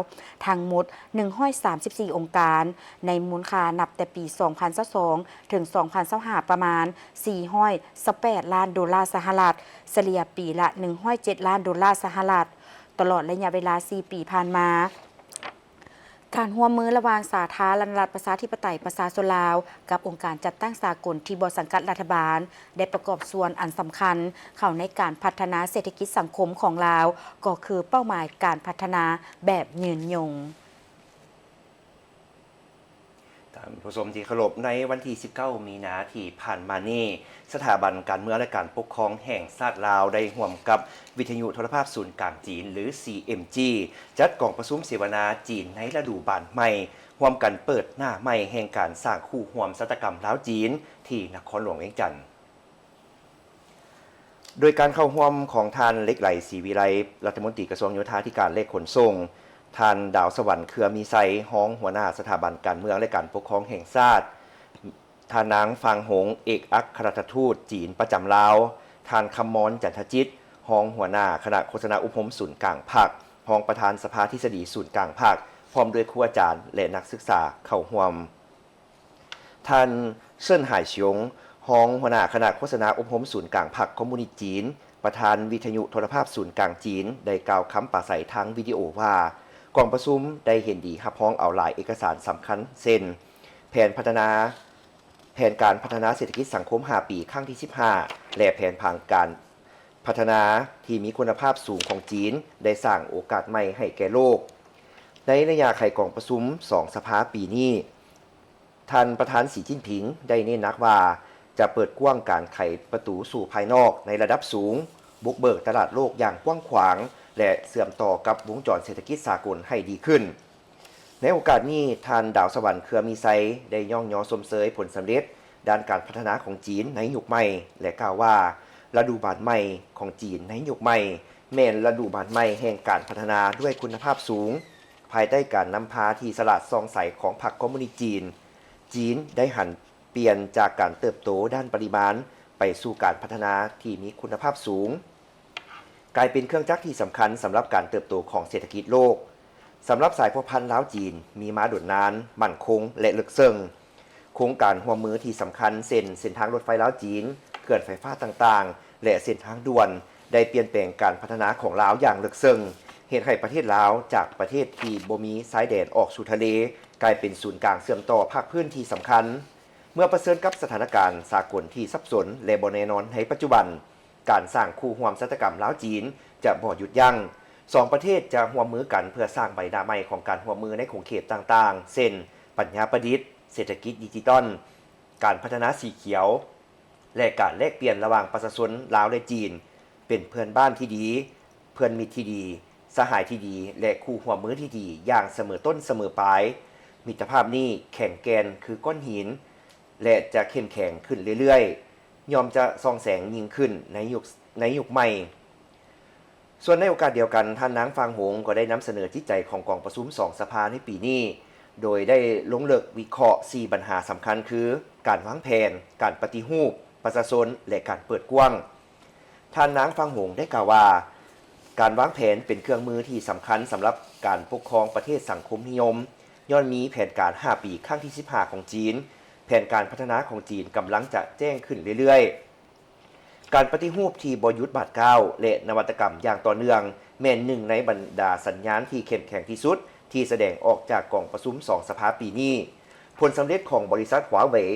ທັງໝົດໜຶ່ງຮ້ອຍສາມສິບສີ່ອົງການ, ໃນມູນຄ່ານັບແຕ່ປີສອງພັນຊາວສອງ ເຖິງ ສອງພັນຊາວຫ້າ ປະມານສີ່ຮ້ອຍຊາວແປດລ້ານໂດລາສະຫະລັດ, ສະເລ່ຍປີລະໜຶ່ງຮ້ອຍເຈັດລ້ານໂດລາສະຫະລັດ. ຕະຫຼອດໄລຍະເວລາສີ່ປີຜ່ານມາ, ການຮ່ວມມືລະຫວ່າງສາທາລະນະລັດປະຊາທິປະໄຕປະຊາຊົນລາວ ກັບອົງການຈັດຕັ້ງສາກົນທີ່ບໍ່ສັງກັດລັດຖະບານ ໄດ້ປະກອບສ່ວນອັນສຳຄັນເຂົ້າໃນການພັດທະນາເສດຖະກິດສັງຄົມຂອງລາວ ກໍຄືເປົ້າໝາຍການພັດທະນາແບບຍືນຍົງ. ທ່ານຜູ້ຊົມທີ່ເຄົາລົບ, ໃນວັນທີສິບເກົ້າມີນາທີ່ຜ່ານມານີ້, ສະຖາບັນການເມືອງ ແລະ ການປົກຄອງແຫ່ງຊາດລາວ ໄດ້ຮ່ວມກັບວິທະຍຸໂທລະພາບສູນກາງຈີນ ຫຼື ຊີເອັມຈີ ຈັດກອງປະຊຸມເສວະນາຈີນໃນລະດູບານໃໝ່, ຮ່ວມກັນເປີດໜ້າໃໝ່ແຫ່ງການສ້າງຄູ່ຮ່ວມຊະຕາກຳລາວ-ຈີນ ທີ່ນະຄອນຫຼວງວຽງຈັນ. ໂດຍການເຂົ້າຮ່ວມຂອງທ່ານ ເຫຼັກໄຫຼ ສີວິໄລ ລັດຖະມົນຕີກະຊວງໂຍທາທິການ ແລະ ຂົນສົ່ງ, ທ່ານ ດາວສະຫວັນ ເຄືອມີໄຊ ຮອງຫົວໜ້າສະຖາບັນການເມືອງ ແລະ ການປົກຄອງແຫ່ງຊາດ, ທ່ານນາງ ຟາງຫົງ ເອກອັກຄະລັດຖະທູດຈີນປະຈຳລາວ, ທ່ານ ຄຳມອນ ຈັນທະຈິດ ຮອງຫົວໜ້າຄະນະໂຄສະນາອົບຮົມສູນກາງພັກ, ຮອງປະທານສະພາທິດສະດີສູນກາງພັກ, ພ້ອມດ້ວຍຄູອາຈານ ແລະ ນັກສຶກສາເຂົ້າຮ່ວມ. ທ່ານ ເຊີນ ຫາຍຊຽງ ຮອງຫົວໜ້າຄະນະໂຄສະນາອົບຮົມສູນກາງພັກຄອມມູນິດຈີນ, ປະທານວິທະຍຸໂທລະພາບສູນກາງຈີນ ໄດ້ກ່າວຄຳປາໄສທາງວິດີໂອວ່າ, ກອງປະຊຸມໄດ້ເຫັນດີຮັບຮອງເອົາຫຼາຍເອກະສານສຳຄັນ ເຊັ່ນ ແຜນພັດທະນາ, ແຜນການພັດທະນາເສດຖະກິດສັງຄົມຫ້າປີ ຄັ້ງທີສິບຫ້າ ແລະ ແຜນຜັງການພັດທະນາທີ່ມີຄຸນນະພາບສູງຂອງຈີນ ໄດ້ສ້າງໂອກາດໃໝ່ໃຫ້ແກ່ໂລກ. ໃນໄລຍະໄຂກອງປະຊຸມສອງສະພາປີນີ້, ທ່ານປະທານ ສີ ຈິ້ນຜິງ ໄດ້ເນັ້ນໜັກວ່າ ຈະເປີດກວ້າງການໄຂປະຕູສູ່ພາຍນອກໃນລະດັບສູງ, ບຸກເບີກຕະຫຼາດໂລກຢ່າງກວ້າງຂວາງ ແລະ ເຊື່ອມຕໍ່ກັບວົງຈອນເສດຖະກິດສາກົນໃຫ້ດີຂຶ້ນ. ໃນໂອກາດນີ້, ທ່ານ ດາວສະຫວັນ ເຄືອມີໄຊ ໄດ້ຍ້ອງຍໍຊົມເຊີຍຜົນສຳເລັດດ້ານການພັດທະນາຂອງຈີນໃນຍຸກໃໝ່ ແລະ ກ່າວວ່າ ລະດູບານໃໝ່ຂອງຈີນໃນຍຸກໃໝ່ ແມ່ນລະດູບານໃໝ່ແຫ່ງການພັດທະນາດ້ວຍຄຸນນະພາບສູງ. ພາຍໃຕ້ການນຳພາທີ່ສະຫຼາດສ່ອງໃສຂອງພັກຄອມມູນິດຈີນ, ຈີນໄດ້ຫັນປ່ຽນຈາກການເຕີບໂຕດ້ານປະລິມານໄປສູ່ການພັດທະນາທີ່ມີຄຸນນະພາບສູງ, ກາຍເປັນເຄື່ອງຈັກທີ່ສຳຄັນສຳລັບການເຕີບໂຕຂອງເສດຖະກິດໂລກ. ສຳລັບສາຍພົວພັນລາວ-ຈີນມີມາດົນນານ, ໝັ້ນຄົງ ແລະ ເລິກເຊິ່ງ. ໂຄງການຮ່ວມມືທີ່ສຳຄັນ ເຊັ່ນ ເສັ້ນທາງລົດໄຟລາວ-ຈີນ, ເຂື່ອນໄຟຟ້າຕ່າງໆ ແລະ ເສັ້ນທາງດ່ວນ ໄດ້ປ່ຽນແປງການພັດທະນາຂອງລາວຢ່າງເລິກເຊິ່ງ, ເຮັດໃຫ້ປະເທດລາວຈາກປະເທດທີ່ບໍ່ມີຊາຍແດນອອກສູ່ທະເລ, ກາຍເປັນສູນກາງເຊື່ອມຕໍ່ພາກພື້ນທີ່ສຳຄັນ. ເມື່ອປະເຊີນກັບສະຖານະການສາກົນທີ່ສັບສົນ ແລະ ບໍ່ແນ່ນອນໃນປັດຈຸບັນ, ການສ້າງຄູ່ຮ່ວມຊະຕາກຳລາວ-ຈີນຈະບໍ່ຢຸດຢັ້ງ. ສອງປະເທດຈະຮ່ວມມືກັນເພື່ອສ້າງໃບໜ້າໃໝ່ຂອງການຮ່ວມມືໃນຂົງເຂດຕ່າງໆ ເຊັ່ນ ປັນຍາປະດິດ, ເສດຖະກິດດິຈິຕອນ, ການພັດທະນາສີຂຽວ ແລະ ການແລກປ່ຽນລະຫວ່າງປະຊາຊົນລາວ ແລະ ຈີນ ເປັນເພື່ອນບ້ານທີ່ດີ, ເພື່ອນມິດທີ່ດີ, ສະຫາຍທີ່ດີ ແລະ ຄູ່ຮ່ວມມືທີ່ດີຢ່າງສະເໝີຕົ້ນສະເໝີປາຍ. ມິດຕະພາບນີ້ແຂງແກ່ນຄືກ້ອນຫີນ ແລະ ຈະເຂັ້ມແຂງຂຶ້ນເລື້ອຍໆ, ຍ່ອມຈະສ່ອງແສງຍິ່ງຂຶ້ນໃນຍຸກ ໃນຍຸກໃໝ່. ສ່ວນໃນໂອກາດດຽວກັນ, ທ່ານນາງ ຟາງຫົງ ກໍໄດ້ນຳສະເໜີຈິດໃຈຂອງກອງປະຊຸມສອງສະພາໃນປີນີ້, ໂດຍໄດ້ລົງເລິກວິເຄາະສີ່ບັນຫາສຳຄັນ ຄື ການວາງແຜນ, ການປະຕິຮູບປະຊາຊົນ ແລະ ການເປີດກວ້າງ. ທ່ານນາງ ຟາງຫົງ ໄດ້ກ່າວວ່າ, ການວາງແຜນເປັນເຄື່ອງມືທີ່ສຳຄັນສຳລັບການປົກຄອງປະເທດສັງຄົມນິຍົມ, ຍ້ອນມີແຜນການຫ້າປີຄັ້ງທີສິບຫ້າຂອງຈີນ, ແຜນການພັດທະນາຂອງຈີນກຳລັງຈະແຈ້ງຂຶ້ນເລື້ອຍໆ. ການປະຕິຮູບທີ່ບໍ່ຢຸດບາດກ້າວ ແລະ ນະວັດຕະກຳຢ່າງຕໍ່ເນື່ອງ ແມ່ນໜຶ່ງໃນບັນດາສັນຍານທີ່ເຂັ້ມແຂງທີ່ສຸດທີ່ສະແດງອອກຈາກກອງປະຊຸມສອງສະພາປີນີ້. ຜົນສຳເລັດຂອງບໍລິສັດ Huawei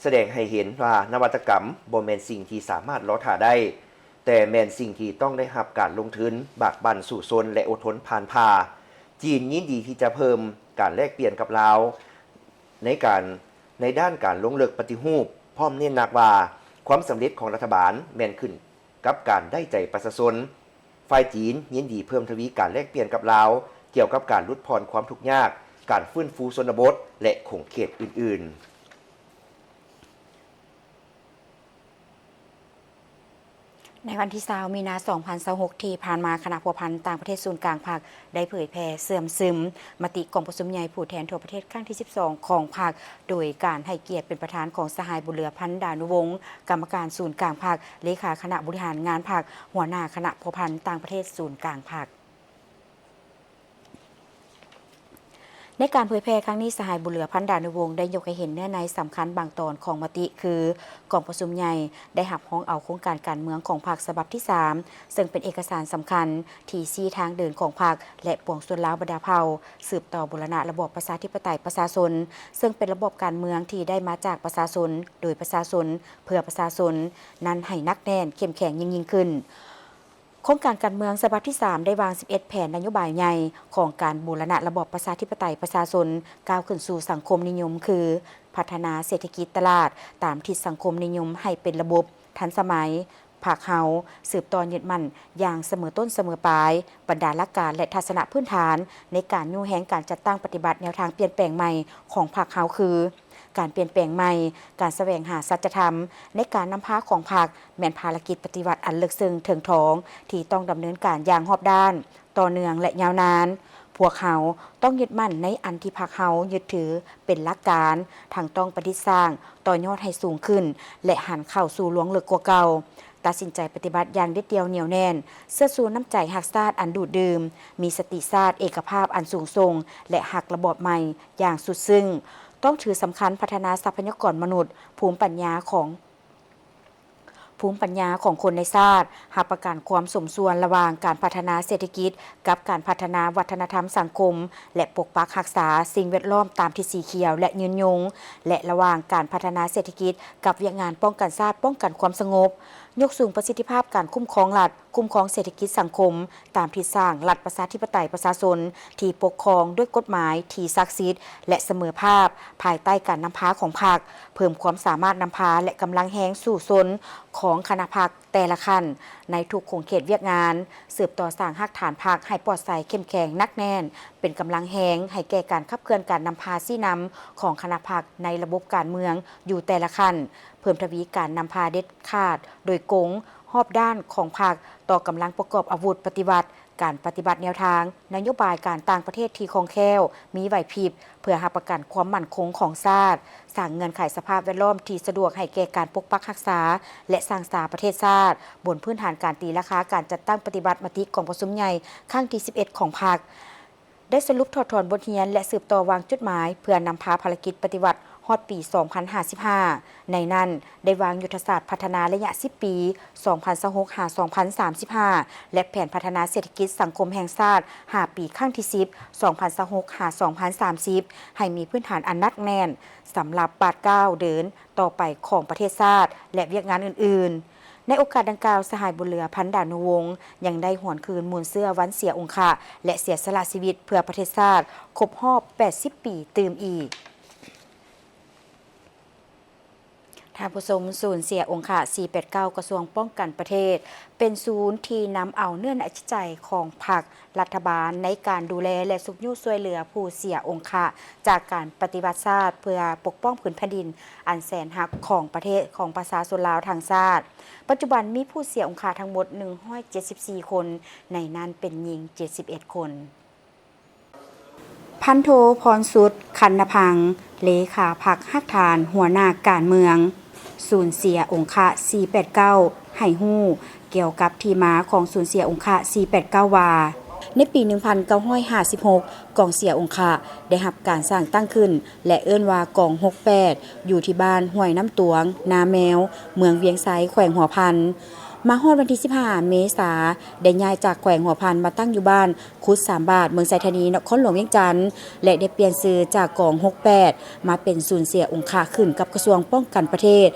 ສະແດງໃຫ້ເຫັນວ່ານະວັດຕະກຳບໍ່ແມ່ນສິ່ງທີ່ສາມາດລໍຖ້າໄດ້, ແຕ່ແມ່ນສິ່ງທີ່ຕ້ອງໄດ້ຮັບການລົງທຶນ, ບາກບັ່ນສູ້ຊົນ ແລະ ອົດທົນຜ່ານຜ່າ. ຈີນຍິນດີທີ່ຈະເພີ່ມການແລກປ່ຽນກັບລາວ ໃນການ ໃນດ້ານການລົງເລິກປະຕິຮູບ, ພ້ອມເນັ້ນໜັກວ່າ ຄວາມສຳເລັດຂອງລັດຖະບານແມ່ນຂຶ້ນກັບການໄດ້ໃຈປະຊາຊົນ. ຝ່າຍຈີນຍິນດີເພີ່ມທະວີການແລກປ່ຽນກັບລາວ ກ່ຽວກັບການຫຼຸດຜ່ອນຄວາມທຸກຍາກ, ການຟື້ນຟູຊົນນະບົດ ແລະ ຂົງເຂດອື່ນໆ. ໃນວັນທີຊາວ ມີນາ ສອງພັນຊາວຫົກ ທີ່ຜ່ານມາ, ຄະນະພົວພັນຕ່າງປະເທດສູນກາງພັກ ໄດ້ເຜີຍແຜ່ເຊື່ອມຊຶມມະຕິກອງປະຊຸມໃຫຍ່ຜູ້ແທນທົ່ວປະເທດຄັ້ງທີສິບສອງຂອງພັກ, ໂດຍການໃຫ້ກຽດເປັນປະທານຂອງສະຫາຍ ບຸນເຫຼືອ ພັນດານຸວົງ, ກຳມະການສູນກາງພັກ, ເລຂາຄະນະບໍລິຫານງານພັກ, ຫົວໜ້າຄະນະພົວພັນຕ່າງປະເທດສູນກາງພັກ. ໃນການເຜີຍແຜ່ຄັ້ງນີ້, ສະຫາຍ ບຸນເຫຼືອ ພັນດານຸວົງ ໄດ້ຍົກໃຫ້ເຫັນເນື້ອໃນສຳຄັນບາງຕອນຂອງມະຕິ ຄື ກອງປະຊຸມໃຫຍ່ໄດ້ຮັບຮອງເອົາໂຄງການການເມືອງຂອງພັກສະບັບທີສາມ ເຊິ່ງເປັນເອກະສານສຳຄັນທີ່ຊີ້ທາງເດີນຂອງພັກ ແລະ ປວງຊົນລາວບັນດາເຜົ່າ ສືບຕໍ່ບູລະນະລະບອບປະຊາທິປະໄຕປະຊາຊົນ, ເຊິ່ງເປັນລະບອບການເມືອງທີ່ໄດ້ມາຈາກປະຊາຊົນ, ໂດຍປະຊາຊົນ, ເພື່ອປະຊາຊົນ ນັ້ນໃຫ້ໜັກແໜ້ນ, ເຂັ້ມແຂງຍິ່ງໆຂຶ້ນ. ໂຄງການການເມືອງສະບັບທີສາມ ໄດ້ວາງສິບເອັດແຜນນະໂຍບາຍໃຫຍ່ຂອງການບູລະນະລະບອບປະຊາທິປະໄຕປະຊາຊົນ ກ້າວຂຶ້ນສູ່ສັງຄົມນິຍົມ ຄື ພັດທະນາເສດຖະກິດຕະຫຼາດຕາມທິດສັງຄົມນິຍົມໃຫ້ເປັນລະບົບທັນສະໄໝ. ພັກເຮົາສືບຕໍ່ຍຶດໝັ້ນຢ່າງສະເໝີຕົ້ນສະເໝີປາຍ ບັນດາຫຼັກການ ແລະ ທັດສະນະພື້ນຖານໃນການຍູ້ແຮງການຈັດຕັ້ງປະຕິບັດແນວທາງປ່ຽນແປງໃໝ່ຂອງພັກເຮົາ ຄື ການປ່ຽນແປງໃໝ່, ການສະແຫວງຫາສັດຈະທຳໃນການນຳພາຂອງພັກ ແມ່ນພາລະກິດປະຕິວັດອັນເລິກເຊິ່ງເຖິງຖອງ ທີ່ຕ້ອງດຳເນີນການຢ່າງຮອບດ້ານ, ຕໍ່ເນື່ອງ ແລະ ຍາວນານ. ພວກເຮົາຕ້ອງຍຶດໝັ້ນໃນອັນທີ່ພັກເຮົາຍຶດຖືເປັນຫຼັກການ, ທັງຕ້ອງປະດິດສ້າງ, ຕໍ່ຍອດໃຫ້ສູງຂຶ້ນ ແລະ ຫັນເຂົ້າສູ່ລວງເລິກກວ່າເກົ່າ. ຕັດສິນໃຈປະຕິບັດຢ່າງເດັດດ່ຽວໜຽວແໜ້ນ, ເຊື່ອຊູນ້ຳໃຈຮັກຊາດອັນດູດດື່ມ, ມີສະຕິຊາດເອກະພາບອັນສູງສົ່ງ ແລະ ຮັກລະບອບໃໝ່ຢ່າງສຸດຊຶ້ງ. ຕ້ອງຖືສຳຄັນພັດທະນາຊັບພະຍາກອນມະນຸດ, ພູມປັນຍາຂອງ ພູມປັນຍາຂອງຄົນໃນຊາດ, ຮັບປະກັນຄວາມສົມສ່ວນລະຫວ່າງການພັດທະນາເສດຖະກິດກັບການພັດທະນາວັດທະນະທຳສັງຄົມ ແລະ ປົກປັກຮັກສາສິ່ງແວດລ້ອມຕາມທິດສີຂຽວ ແລະ ຍືນຍົງ, ແລະ ລະຫວ່າງການພັດທະນາເສດຖະກິດກັບວຽກງານປ້ອງກັນຊາດ, ປ້ອງກັນຄວາມສະຫງົບ. ຍົກສູງປະສິດທິພາບການຄຸ້ມຄອງລັດ, ຄຸ້ມຄອງເສດຖະກິດສັງຄົມ ຕາມທິດສ້າງລັດປະຊາທິປະໄຕປະຊາຊົນທີ່ປົກຄອງດ້ວຍກົດໝາຍທີ່ສັກສິດ ແລະ ສະເໝີພາບ ພາຍໃຕ້ການນຳພາຂອງພັກ, ເພີ່ມຄວາມສາມາດນຳພາ ແລະ ກຳລັງແຮງສູ້ຊົນຂອງຄະນະພັກແຕ່ລະຂັ້ນ ໃນທຸກຂົງເຂດວຽກງານ, ສືບຕໍ່ສ້າງຮາກຖານພັກໃຫ້ປອດໃສ, ເຂັ້ມແຂງ, ໜັກແໜ້ນ, ເປັນກຳລັງແຮງໃຫ້ແກ່ການຂັບເຄື່ອນການນຳພາຊີ້ນຳຂອງຄະນະພັກໃນລະບົບການເມືອງຢູ່ແຕ່ລະຂັ້ນ, ເພີ່ມທະວີການນຳພາເດັດຂາດໂດຍກົງຮອບດ້ານຂອງພັກຕໍ່ກຳລັງປະກອບອາວຸດປະຕິວັດ ການປະຕິບັດແນວທາງນະໂຍບາຍການຕ່າງປະເທດທີ່ຄ່ອງແຄ້ວ, ມີໄຫວພິບ ເພື່ອຮັບປະກັນຄວາມໝັ້ນຄົງຂອງຊາດ, ສ້າງເງື່ອນໄຂສະພາບແວດລ້ອມທີ່ສະດວກໃຫ້ແກ່ການປົກປັກຮັກສາ ແລະ ສ້າງສາປະເທດຊາດ, ບົນພື້ນຖານການຕີລາຄາການຈັດຕັ້ງປະຕິບັດມະຕິກອງປະຊຸມໃຫຍ່ຄັ້ງທີສິບເອັດຂອງພັກ. ໄດ້ສະຫຼຸບຖອດຖອນບົດຮຽນ ແລະ ສືບຕໍ່ວາງຈຸດໝາຍ ເພື່ອນຳພາພາລະກິດປະຕິວັດຮອດປີສອງພັນຫ້າສິບຫ້າ. ໃນນັ້ນ ໄດ້ວາງຍຸດທະສາດພັດທະນາໄລຍະສິບປີ ສອງພັນຊາວຫົກ ຫາ ສອງພັນສາມສິບຫ້າ ແລະ ແຜນພັດທະນາເສດຖະກິດສັງຄົມແຫ່ງຊາດຫ້າປີ ຄັ້ງທີສິບ ສອງພັນຊາວຫົກ ຫາ ສອງພັນສາມສິບ ໃຫ້ມີພື້ນຖານອັນໜັກແໜ້ນ ສຳລັບບາດກ້າວເດີນຕໍ່ໄປຂອງປະເທດຊາດ ແລະ ວຽກງານອື່ນໆ. ໃນໂອກາດດັ່ງກ່າວ, ສະຫາຍບຸນເຫຼືອ ພັນດານຸວົງ ຍັງໄດ້ຫວນຄືນມູນເຊື້ອວັນເສຍອົງຄະ ແລະ ເສຍສະຫຼະຊີວິດເພື່ອປະເທດຊາດ ຄົບຮອບແປດສິບປີຕື່ມອີກ. ທ່ານຜູ້ຊົມ, ສູນເສຍອົງຄະ ສີ່ແປດເກົ້າ ກະຊວງປ້ອງກັນປະເທດ ເປັນສູນທີ່ນຳເອົາເນື້ອໃນຈິດໃຈຂອງພັກ, ລັດຖະບານ ໃນການດູແລ ແລະ ຊຸກຍູ້ຊ່ວຍເຫຼືອຜູ້ເສຍອົງຄະຈາກການປະຕິວັດຊາດ ເພື່ອປົກປ້ອງພື້ນແຜ່ນດິນອັນແສນຮັກຂອງປະເທດ, ຂອງປະຊາຊົນລາວທັງຊາດ. ປັດຈຸບັນມີຜູ້ເສຍອົງຄະທັງໝົດໜຶ່ງຮ້ອຍເຈັດສິບສີ່ຄົນ, ໃນນັ້ນເປັນຍິງເຈັດສິບເອັດຄົນ. ພັນໂທ ພອນສຸດ ຄັນນະພັງ ເລຂາພັກຮາກຖານຫົວໜ້າການເມືອງ ສູນເສຍອົງຄະ ສີ່ແປດເກົ້າ ໃຫ້ຮູ້ກ່ຽວກັບທີ່ມາຂອງສູນເສຍອົງຄະ ສີ່ແປດເກົ້າ ວ່າ, ໃນປີໜຶ່ງພັນເກົ້າຮ້ອຍຫ້າສິບຫົກ ກອງເສຍອົງຄະໄດ້ຮັບການສ້າງຕັ້ງຂຶ້ນ ແລະ ເອີ້ນວ່າກອງ ຫົກແປດ ຢູ່ທີ່ບ້ານຫ້ວຍນ້ຳຕວງ, ນາແມວ, ເມືອງວຽງໄຊ, ແຂວງຫົວພັນ. ມາຮອດວັນທີສິບຫ້າ ເມສາ ໄດ້ຍ້າຍຈາກແຂວງຫົວພັນມາຕັ້ງຢູ່ບ້ານ ຄຸດສາມບາດ ເມືອງໄຊທານີ ນະຄອນຫຼວງວຽງຈັນ ແລະ ໄດ້ປ່ຽນຊື່ຈາກກອງ ຫົກແປດ ມາເປັນສູນເສຍອົງຄະຂຶ້ນກັບກະຊວງປ້ອງກັນປະເທດ.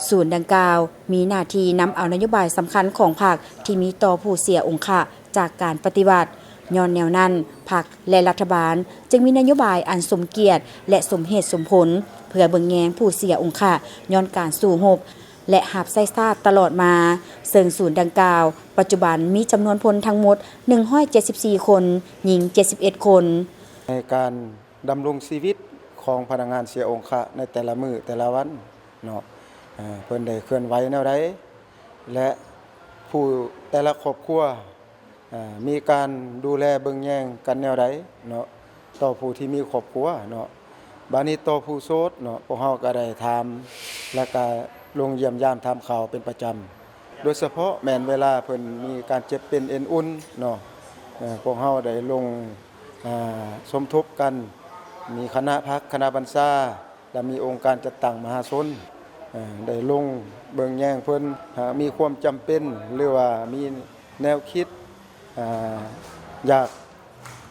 ສູນດັ່ງກ່າວມີໜ້າທີ່ນຳເອົານະໂຍບາຍສຳຄັນຂອງພັກທີ່ມີຕໍ່ຜູ້ເສຍອົງຄະຈາກການປະຕິວັດ. ຍ້ອນແນວນັ້ນ, ພັກ ແລະ ລັດຖະບານຈຶ່ງມີນະໂຍບາຍອັນສົມກຽດ ແລະ ສົມເຫດສົມຜົນ ເພື່ອເບິ່ງແຍງຜູ້ເສຍອົງຄະຍ້ອນການສູ້ຮົບ ແລະ ຮັບໃຊ້ຊາດຕະຫຼອດມາ, ເຊິ່ງສູນດັ່ງກ່າວ ປັດຈຸບັນມີຈຳນວນພົນທັງໝົດໜຶ່ງຮ້ອຍເຈັດສິບສີ່ຄົນ, ຍິງເຈັດສິບເອັດຄົນ. ໃນການດຳລົງຊີວິດຂອງພະນັກງານເສຍອົງຄະໃນແຕ່ລະມື້ແຕ່ລະວັນເນາະ, ເພິ່ນໄດ້ເຄື່ອນໄຫວແນວໃດ ແລະ ຜູ້ແຕ່ລະຄອບຄົວ ມີການດູແລເບິ່ງແຍງກັນແນວໃດເນາະ ຕໍ່ຜູ້ທີ່ມີຄອບຄົວເນາະ. ບາດນີ້ຕໍ່ຜູ້ໂສດເນາະ, ພວກເຮົາກໍໄດ້ຖາມ ແລະ ກະລົງຢ້ຽມຢາມຖາມຂ່າວເປັນປະຈຳ, ໂດຍສະເພາະແມ່ນເວລາເພິ່ນມີການເຈັບເປັນເອັນອຸ່ນເນາະ, ພວກເຮົາໄດ້ລົງ ອາ ສົມທົບກັນ, ມີຄະນະພັກ, ຄະນະບັນຊາ ແລະ ມີອົງການຈັດຕັ້ງມະຫາຊົນ ເອີ່ ໄດ້ລົງເບິ່ງແຍງເພິ່ນ, ຫາກມີຄວາມຈຳເປັນ ຫຼືວ່າມີແນວຄິດ ອາ ຢາກ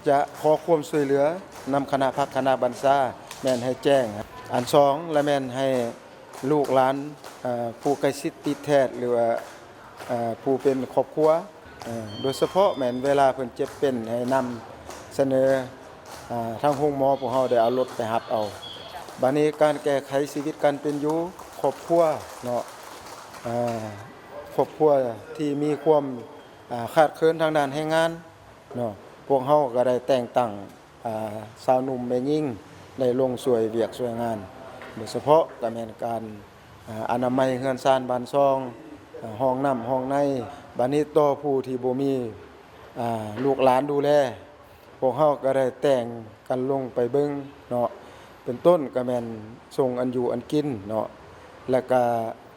ຈະຂໍຄວາມຊ່ວຍເຫຼືອນຳຄະນະພັກຄະນະບັນຊາ ແມ່ນໃຫ້ແຈ້ງ. ອັນສອງລະແມ່ນໃຫ້ລູກຫຼານ ເອີ່ ຜູ້ໃກ້ຊິດຕິດແທດ ຫຼືວ່າ ເອີ່ ຜູ້ເປັນຄອບຄົວ ເອີ່ ໂດຍສະເພາະແມ່ນເວລາເພິ່ນເຈັບເປັນໃຫ້ນຳສະເໜີ ອາ ທາງໂຮງໝໍ ພວກເຮົາໄດ້ເອົາລົດໄປຮັບເອົາ. ບາດນີ້ການແກ້ໄຂຊີວິດການເປັນຢູ່ຄອບຄົວເນາະ ອາ ຄອບຄົວທີ່ມີຄວາມ ອາ ຂາດເຂີນທາງດ້ານແຮງງານເນາະ, ພວກເຮົາກໍໄດ້ແຕ່ງຕັ້ງ ອາ ຊາວໜຸ່ມແມ່ຍິງໄດ້ລົງຊ່ວຍວຽກຊ່ວຍງານ ໂດຍສະເພາະກໍແມ່ນການ ອາ ອະນາໄມເຮືອນຊານບ້ານຊ່ອງ, ອາ ຫ້ອງນ້ຳຫ້ອງໃນ. ບາດນີ້ຕໍ່ຜູ້ທີ່ບໍ່ມີ ອາ ລູກຫຼານດູແລ ພວກເຮົາກໍໄດ້ແຕ່ງກັນລົງໄປເບິ່ງເນາະ, ເປັນຕົ້ນກໍແມ່ນສົ່ງອັນຢູ່ອັນກິນເນາະ ແລະກະ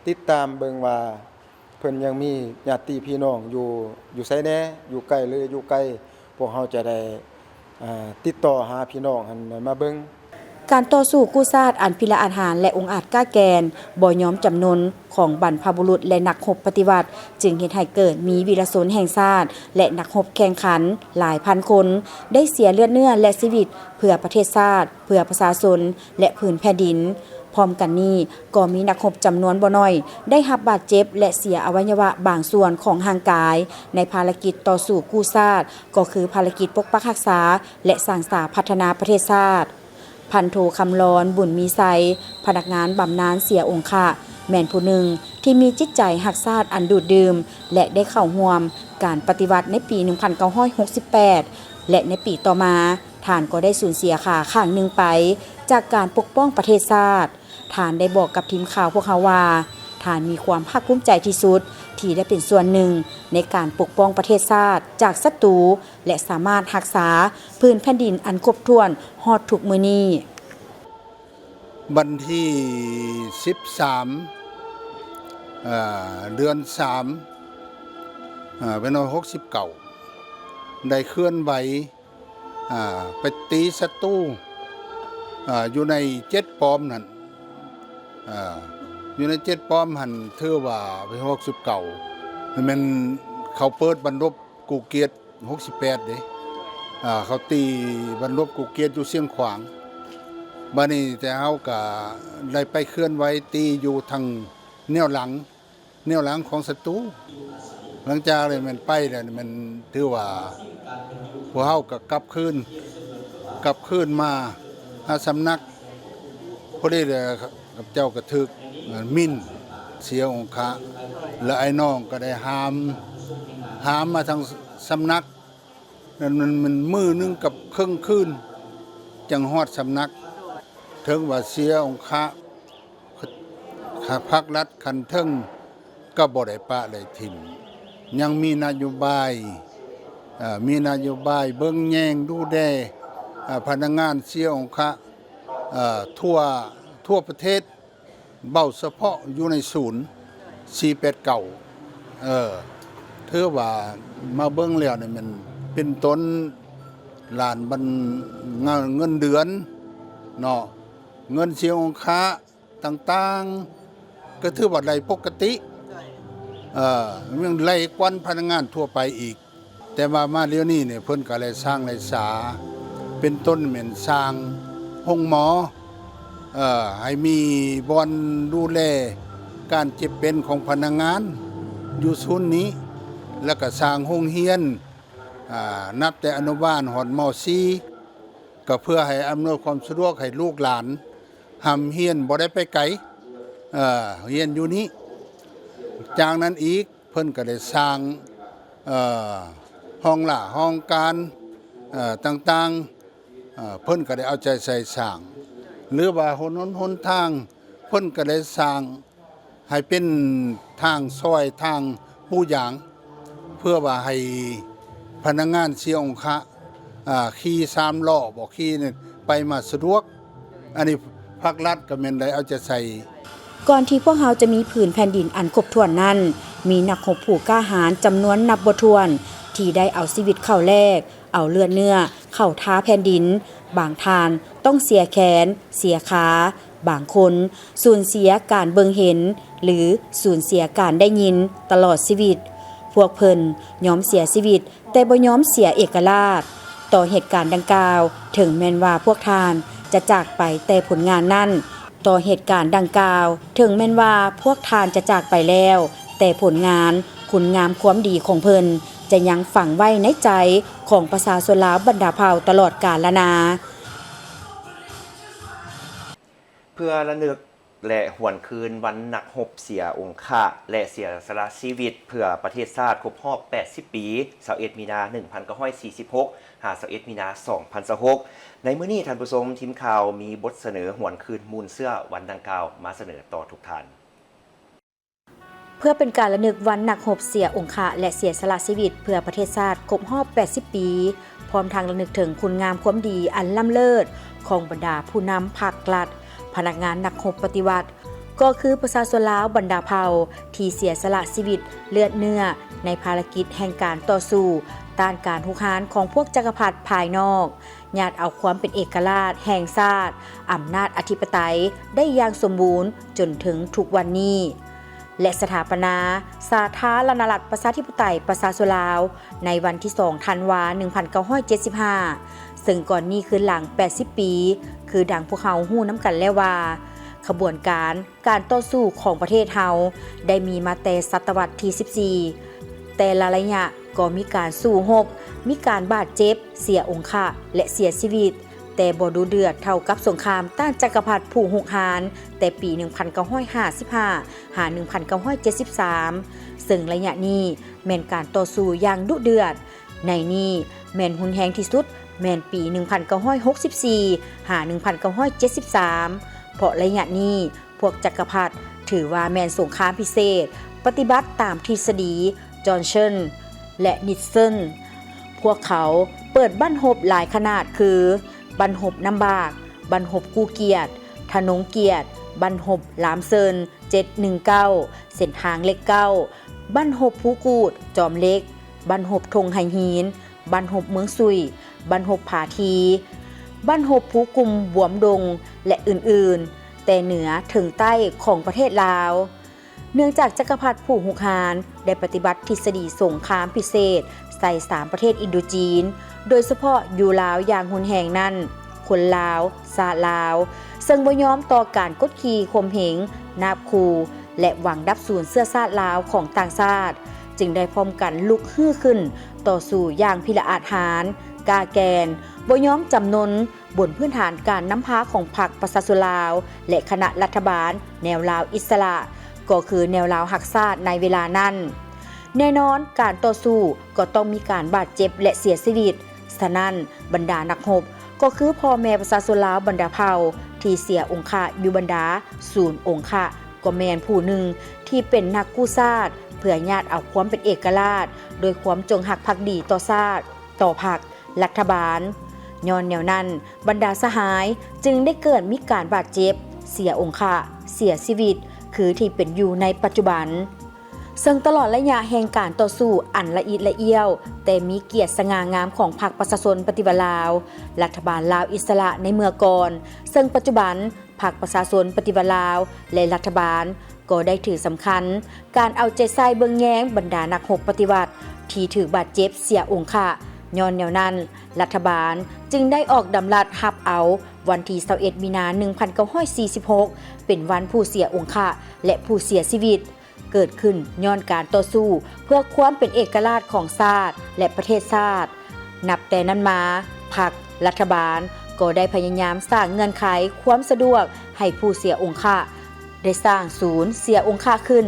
ຕິດຕາມເບິ່ງວ່າ ເພິ່ນຍັງມີຍາດຕິພີ່ນ້ອງຢູ່ ຢູ່ໃສແດ່ ຢູ່ໃກ້ ຫຼືຢູ່ໄກ ພວກເຮົາຈະໄດ້ ເອີ່ ຕິດຕໍ່ຫາພີ່ນ້ອງຫັ້ນມາເບິ່ງ. ການຕໍ່ສູ້ກູ້ຊາດອັນພິລະອາດຫານ ແລະ ອົງອາດກ້າແກ່ນ ບໍ່ຍອມຈຳນົນຂອງບັນພະບຸລຸດ ແລະ ນັກຮົບປະຕິວັດ ຈຶ່ງເຮັດໃຫ້ເກີດມີວີລະຊົນແຫ່ງຊາດ ແລະ ນັກຮົບແຂ່ງຂັນຫຼາຍພັນຄົນ ໄດ້ເສຍເລືອດເນື້ອ ແລະ ຊີວິດ ເພື່ອປະເທດຊາດ, ເພື່ອປະຊາຊົນ ແລະ ພື້ນແຜ່ນດິນ. ພ້ອມກັນນີ້, ກໍມີນັກຮົບຈຳນວນບໍ່ໜ້ອຍ ໄດ້ຮັບບາດເຈັບ ແລະ ເສຍອະໄວຍະວະບາງສ່ວນຂອງຮ່າງກາຍ ໃນພາລະກິດຕໍ່ສູ້ກູ້ຊາດ, ກໍຄືພາລະກິດປົກປັກຮັກສາ ແລະ ສ້າງສາພັດທະນາປະເທດຊາດ. ພັນໂທ ຄຳລອນ ບຸນມີໄຊ, ພະນັກງານບຳນານເສຍອົງຄະ, ແມ່ນຜູ້ໜຶ່ງທີ່ມີຈິດໃຈຮັກຊາດອັນດູດດື່ມ ແລະ ໄດ້ເຂົ້າຮ່ວມການປະຕິວັດໃນປີໜຶ່ງພັນເກົ້າຮ້ອຍຫົກສິບແປດ ແລະ ໃນປີຕໍ່ມາ, ທ່ານກໍໄດ້ສູນເສຍຂາຂ້າງໜຶ່ງໄປ ຈາກການປົກປ້ອງປະເທດຊາດ. ທ່ານໄດ້ບອກກັບທີມຂ່າວພວກເຮົາວ່າ, ທ່ານມີຄວາມພາກພູມໃຈທີ່ສຸດ ທີ່ໄດ້ເປັນສ່ວນໜຶ່ງໃນການປົກປ້ອງປະເທດຊາດຈາກສັດຕູ ແລະ ສາມາດຮັກສາພື້ນແຜ່ນດິນອັນຄົບຖ້ວນຮອດທຸກມື້ນີ້. ວັນທີສິບສາມ ເອີ ເດືອນສາມ ເອີ ປີໜຶ່ງພັນເກົ້າຮ້ອຍຫົກສິບເກົ້າ ໄດ້ເຄື່ອນໄຫວ ອ່າ ໄປຕີສັດຕູ ອ່າ ຢູ່ໃນເຈັດປ້ອມນັ້ນ ອ່າ ຢູ່ໃນເຈັດປ້ອມຫັ້ນ ຖືວ່າປີຫົກສິບເກົ້າ ແມ່ນເຂົາເປີດບັນລົບກູ້ກຽດຫົກສິບແປດເດ້ ອ່າ ເຂົາຕີບັນລົບກູ້ກຽດຢູ່ຊຽງຂວາງ. ບາດນີ້ແຕ່ເຮົາກະໄດ້ໄປເຄື່ອນໄຫວຕີຢູ່ທາງແນວຫຼັງ ແນວຫຼັງຂອງສັດຕູ. ຫຼັງຈາກນັ້ນແມ່ນໄປແລ້ວ ແມ່ນຖືວ່າພວກເຮົາກໍກັບຄືນ ກັບຄືນມາຫາສຳນັກ. ພໍດີແລ້ວຂ້າພະເຈົ້າກໍຖືກ ເອີ ໝິ່ນເສຍອົງຄະ ແລະໄອ້ນ້ອງກໍໄດ້ຫາມ ຫາມມາທາງສຳນັກ. ນັ້ນມັນ ມັນມື້ໜຶ່ງກັບເຄິ່ງຄືນ ຈັ່ງຮອດສຳນັກ. ເຖິງວ່າເສຍອົງຄະ ພັກລັດຂັ້ນເທິງກໍບໍ່ໄດ້ປະໄດ້ຖິ້ມ ຍັງມີນະໂຍບາຍ ເອີ ມີນະໂຍບາຍເບິ່ງແຍງດູແລ ເອີ ພະນັກງານເສຍອົງຄະ ເອີ ທົ່ວ ທົ່ວປະເທດ. ເວົ້າສະເພາະຢູ່ໃນສູນສີ່ແປດເກົ້າ ເອີ ຖືວ່າມາເບິ່ງແລ້ວນີ້ແມ່ນເປັນຕົ້ນລ້ານບັນ ເງິນເດືອນເນາະ ເງິນເສຍອົງຄະຕ່າງໆ ກໍຖືວ່າໄດ້ປົກກະຕິ ເອີ ຍັງໄຫຼກວ່າພະນັກງານທົ່ວໄປອີກ. ແຕ່ວ່າມາດຽວນີ້ນີ້ ເພິ່ນກໍໄດ້ສ້າງໄດ້ສາ ເປັນຕົ້ນແມ່ນສ້າງໂຮງໝໍ ເອີ ໃຫ້ມີບ່ອນດູແລການເຈັບເປັນຂອງພະນັກງານຢູ່ສູນນີ້ ແລ້ວກໍສ້າງໂຮງຮຽນ ອາ ນັບແຕ່ອະນຸບານຮອດ ມ.ສີ່ ກໍເພື່ອໃຫ້ອຳນວຍຄວາມສະດວກໃຫ້ລູກຫຼານຮ່ຳຮຽນ ບໍ່ໄດ້ໄປໄກ ເອີ ຮຽນຢູ່ນີ້. ຈາກນັ້ນອີກ ເພິ່ນກໍໄດ້ສ້າງ ເອີ ຫ້ອງລ່າຫ້ອງການ ເອີ ຕ່າງໆ ເອີ ເພິ່ນກໍໄດ້ເອົາໃຈໃສ່ສ້າງ ຫຼືວ່າຖະໜົນຫົນທາງ ເພິ່ນກໍໄດ້ສ້າງໃຫ້ເປັນທາງຊອຍທາງປູຢາງ ເພື່ອວ່າໃຫ້ພະນັກງານເສຍອົງຄະ ອາ ຂີ່ສາມລໍ້ບໍ ຂີ່ໄປມາສະດວກ. ອັນນີ້ພັກລັດກໍແມ່ນໄດ້ເອົາໃຈໃສ່. ກ່ອນທີ່ພວກເຮົາຈະມີຜືນແຜ່ນດິນອັນຄົບຖ້ວນນັ້ນ, ມີນັກຮົບຜູ້ກ້າຫານຈຳນວນນັບບໍ່ຖ້ວນ ທີ່ໄດ້ເອົາຊີວິດເຂົ້າແລກ ເອົາເລືອດເນື້ອເຂົ້າທາແຜ່ນດິນ, ບາງທ່ານຕ້ອງເສຍແຂນ, ເສຍຂາ, ບາງຄົນສູນເສຍການເບິ່ງເຫັນ ຫຼື ສູນເສຍການໄດ້ຍິນຕະຫຼອດຊີວິດ. ພວກເພິ່ນຍອມເສຍຊີວິດ ແຕ່ບໍ່ຍອມເສຍເອກະລາດ. ຕໍ່ເຫດການດັ່ງກ່າວ, ເຖິງແມ່ນວ່າພວກທ່ານຈະຈາກໄປ, ແຕ່ຜົນງານນັ້ນ, ຕໍ່ເຫດການດັ່ງກ່າວ, ເຖິງແມ່ນວ່າພວກທ່ານຈະຈາກໄປແລ້ວ, ແຕ່ຜົນງານຄຸນງາມຄວາມດີຂອງເພິ່ນຈະຍັງຝັງໄວ້ໃນໃຈຂອງປະຊາຊົນລາວບັນດາເຜົ່າຕະຫຼອດການລະນາ. ເພື່ອລະນຶກ ແລະ ຫວນຄືນວັນນັກຮົບເສຍອົງຄະ ແລະ ເສຍສະຫຼະຊີວິດເພື່ອປະເທດຊາດຄົບຮອບແປດສິບປີ, ຊາວເອັດ ມີນາ ໜຶ່ງພັນເກົ້າຮ້ອຍສີ່ສິບຫົກ ຫາ ຊາວເອັດ ມີນາ ສອງພັນຊາວຫົກ. ໃນມື້ນີ້, ທ່ານຜູ້ຊົມ, ທີມຂ່າວມີບົດສະເໜີຫວນຄືນມູນເຊື້ອວັນດັ່ງກ່າວມາສະເໜີຕໍ່ທຸກທ່ານ. ເພື່ອເປັນການລະນຶກວັນນັກຮົບເສຍອົງຄະ ແລະ ເສຍສະຫຼະຊີວິດເພື່ອປະເທດຊາດຄົບຮອບແປດສິບປີ, ພ້ອມທັງລະນຶກເຖິງຄຸນງາມຄວາມດີອັນລ້ຳເລີດຂອງບັນດາຜູ້ນຳພັກລັດ, ພະນັກງານນັກຮົບປະຕິວັດ, ກໍຄືປະຊາຊົນລາວບັນດາເຜົ່າທີ່ເສຍສະຫຼະຊີວິດເລືອດເນື້ອໃນພາລະກິດແຫ່ງການຕໍ່ສູ້ຕ້ານການຮຸກຮານຂອງພວກຈັກກະພັດພາຍນອກ, ຍາດເອົາຄວາມເປັນເອກະລາດແຫ່ງຊາດ, ອຳນາດອະທິປະໄຕໄດ້ຢ່າງສົມບູນຈົນເຖິງທຸກວັນນີ້ ແລະ ສະຖາປະນາສາທາລະນະລັດ ປະຊາທິປະໄຕ ປະຊາຊົນລາວ ໃນວັນທີສອງ ທັນວາ ໜຶ່ງພັນເກົ້າຮ້ອຍເຈັດສິບຫ້າ ເຊິ່ງກ່ອນນີ້ຄືນຫຼັງແປດສິບປີ, ຄືດັ່ງພວກເຮົາຮູ້ນຳກັນແລ້ວວ່າ ຂະບວນການການຕໍ່ສູ້ຂອງປະເທດເຮົາໄດ້ມີມາແຕ່ສະຕະວັດທີສິບສີ່. ແຕ່ລະໄລຍະກໍມີການສູ້ຮົບ, ມີການບາດເຈັບ, ເສຍອົງຄະ ແລະ ເສຍຊີວິດ, ແຕ່ບໍ່ດຸເດືອດເທົ່າກັບສົງຄາມຕ້ານຈັກກະພັດຜູ້ຮຸກຮານ ແຕ່ປີໜຶ່ງພັນເກົ້າຮ້ອຍຫ້າສິບຫ້າ ຫາ ໜຶ່ງພັນເກົ້າຮ້ອຍເຈັດສິບສາມ ເຊິ່ງໄລຍະນີ້ແມ່ນການຕໍ່ສູ້ຢ່າງດຸເດືອດ. ໃນນີ້ແມ່ນຮຸນແຮງທີ່ສຸດແມ່ນປີໜຶ່ງພັນເກົ້າຮ້ອຍຫົກສິບສີ່ ຫາ ໜຶ່ງພັນເກົ້າຮ້ອຍເຈັດສິບສາມ ເພາະໄລຍະນີ້ພວກຈັກກະພັດຖືວ່າແມ່ນສົງຄາມພິເສດ ປະຕິບັດຕາມທິດສະດີ Johnson ແລະ Nixon. ພວກເຂົາເປີດບັ້ນຮົບຫຼາຍຂະໜາດຄື ບັ້ນຮົບນ້ຳບາກ, ບັ້ນຮົບກູ້ກຽດ, ທະນົງກຽດ, ບັ້ນຮົບລາມເຊີນ ເຈັດໜຶ່ງເກົ້າ, ເສັ້ນທາງເລກເກົ້າ, ບັ້ນຮົບພູກູດ, ຈອມເຫຼັກ, ບັ້ນຮົບທົ່ງໄຫຫີນ, ບັ້ນຮົບເມືອງຊຸຍ, ບັ້ນຮົບຜາທີ, ບັ້ນຮົບພູກຸ່ມບວມດົງ ແລະ ອື່ນໆ ແຕ່ເໜືອເຖິງໃຕ້ຂອງປະເທດລາວ. ເນື່ອງຈາກຈັກກະພັດຜູ້ຮຸກຮານໄດ້ປະຕິບັດທິດສະດີສົງຄາມພິເສດໃສ່ສາມປະເທດອິນໂດຈີນ, ໂດຍສະເພາະຢູ່ລາວຢ່າງຮຸນແຮງນັ້ນ, ຄົນລາວ, ຊາດລາວ ເຊິ່ງບໍ່ຍອມຕໍ່ການກົດຂີ່ຂົ່ມເຫງ, ນາບຂູ່ ແລະ ຫວັງດັບສູນເຊື້ອຊາດລາວຂອງຕ່າງຊາດ, ຈຶ່ງໄດ້ພ້ອມກັນລຸກຮືຂຶ້ນຕໍ່ສູ້ຢ່າງພິລະອາດຫານ, ກ້າແກ່ນ, ບໍ່ຍອມຈຳນົນ, ບົນພື້ນຖານການນຳພາຂອງພັກປະຊາຊົນລາວ ແລະ ຄະນະລັດຖະບານແນວລາວອິດສະຫຼະ, ກໍຄືແນວລາວຮັກຊາດໃນເວລານັ້ນ. ແນ່ນອນ, ການຕໍ່ສູ້ກໍຕ້ອງມີການບາດເຈັບ ແລະ ເສຍຊີວິດ. ສະນັ້ນ, ບັນດານັກຮົບ ກໍຄືພໍ່ແມ່ປະຊາຊົນລາວບັນດາເຜົ່າທີ່ເສຍອົງຄະຢູ່ບັນດາສູນອົງຄະ ກໍແມ່ນຜູ້ໜຶ່ງທີ່ເປັນນັກກູ້ຊາດ ເພື່ອຍາດເອົາຄວາມເປັນເອກະລາດ ດ້ວຍຄວາມຈົງຮັກພັກດີຕໍ່ຊາດ, ຕໍ່ພັກ, ລັດຖະບານ. ຍ້ອນແນວນັ້ນ, ບັນດາສະຫາຍຈຶ່ງໄດ້ເກີດມີການບາດເຈັບ, ເສຍອົງຄະ, ເສຍຊີວິດ ຄືທີ່ເປັນຢູ່ໃນປັດຈຸບັນ. ເຊິ່ງຕະຫຼອດໄລຍະແຫ່ງການຕໍ່ສູ້ອັນລະອິດລະອ້ຽວ ແຕ່ມີກຽດສະຫງ່າງາມຂອງພັກປະຊາຊົນປະຕິວັດລາວ, ລັດຖະບານລາວອິດສະຫຼະໃນເມື່ອກ່ອນ, ເຊິ່ງປັດຈຸບັນ ພັກປະຊາຊົນປະຕິວັດລາວ ແລະ ລັດຖະບານ ກໍໄດ້ຖືສຳຄັນການເອົາໃຈໃສ່ເບິ່ງແຍງບັນດານັກຮົບປະຕິວັດທີ່ຖືກບາດເຈັບເສຍອົງຄະ. ຍ້ອນແນວນັ້ນ, ລັດຖະບານຈຶ່ງໄດ້ອອກດຳລັດຮັບເອົາວັນທີຊາວເອັດ ມີນາ ໜຶ່ງພັນເກົ້າຮ້ອຍສີ່ສິບຫົກ ເປັນວັນຜູ້ເສຍອົງຄະ ແລະ ຜູ້ເສຍຊີວິດ ເກີດຂຶ້ນຍ້ອນການຕໍ່ສູ້ເພື່ອຄວາມເປັນເອກະລາດຂອງຊາດ ແລະ ປະເທດຊາດ. ນັບແຕ່ນັ້ນມາ, ພັກ, ລັດຖະບານ ກໍໄດ້ພະຍາຍາມສ້າງເງື່ອນໄຂຄວາມສະດວກໃຫ້ຜູ້ເສຍອົງຄະ, ໄດ້ສ້າງສູນເສຍອົງຄະຂຶ້ນ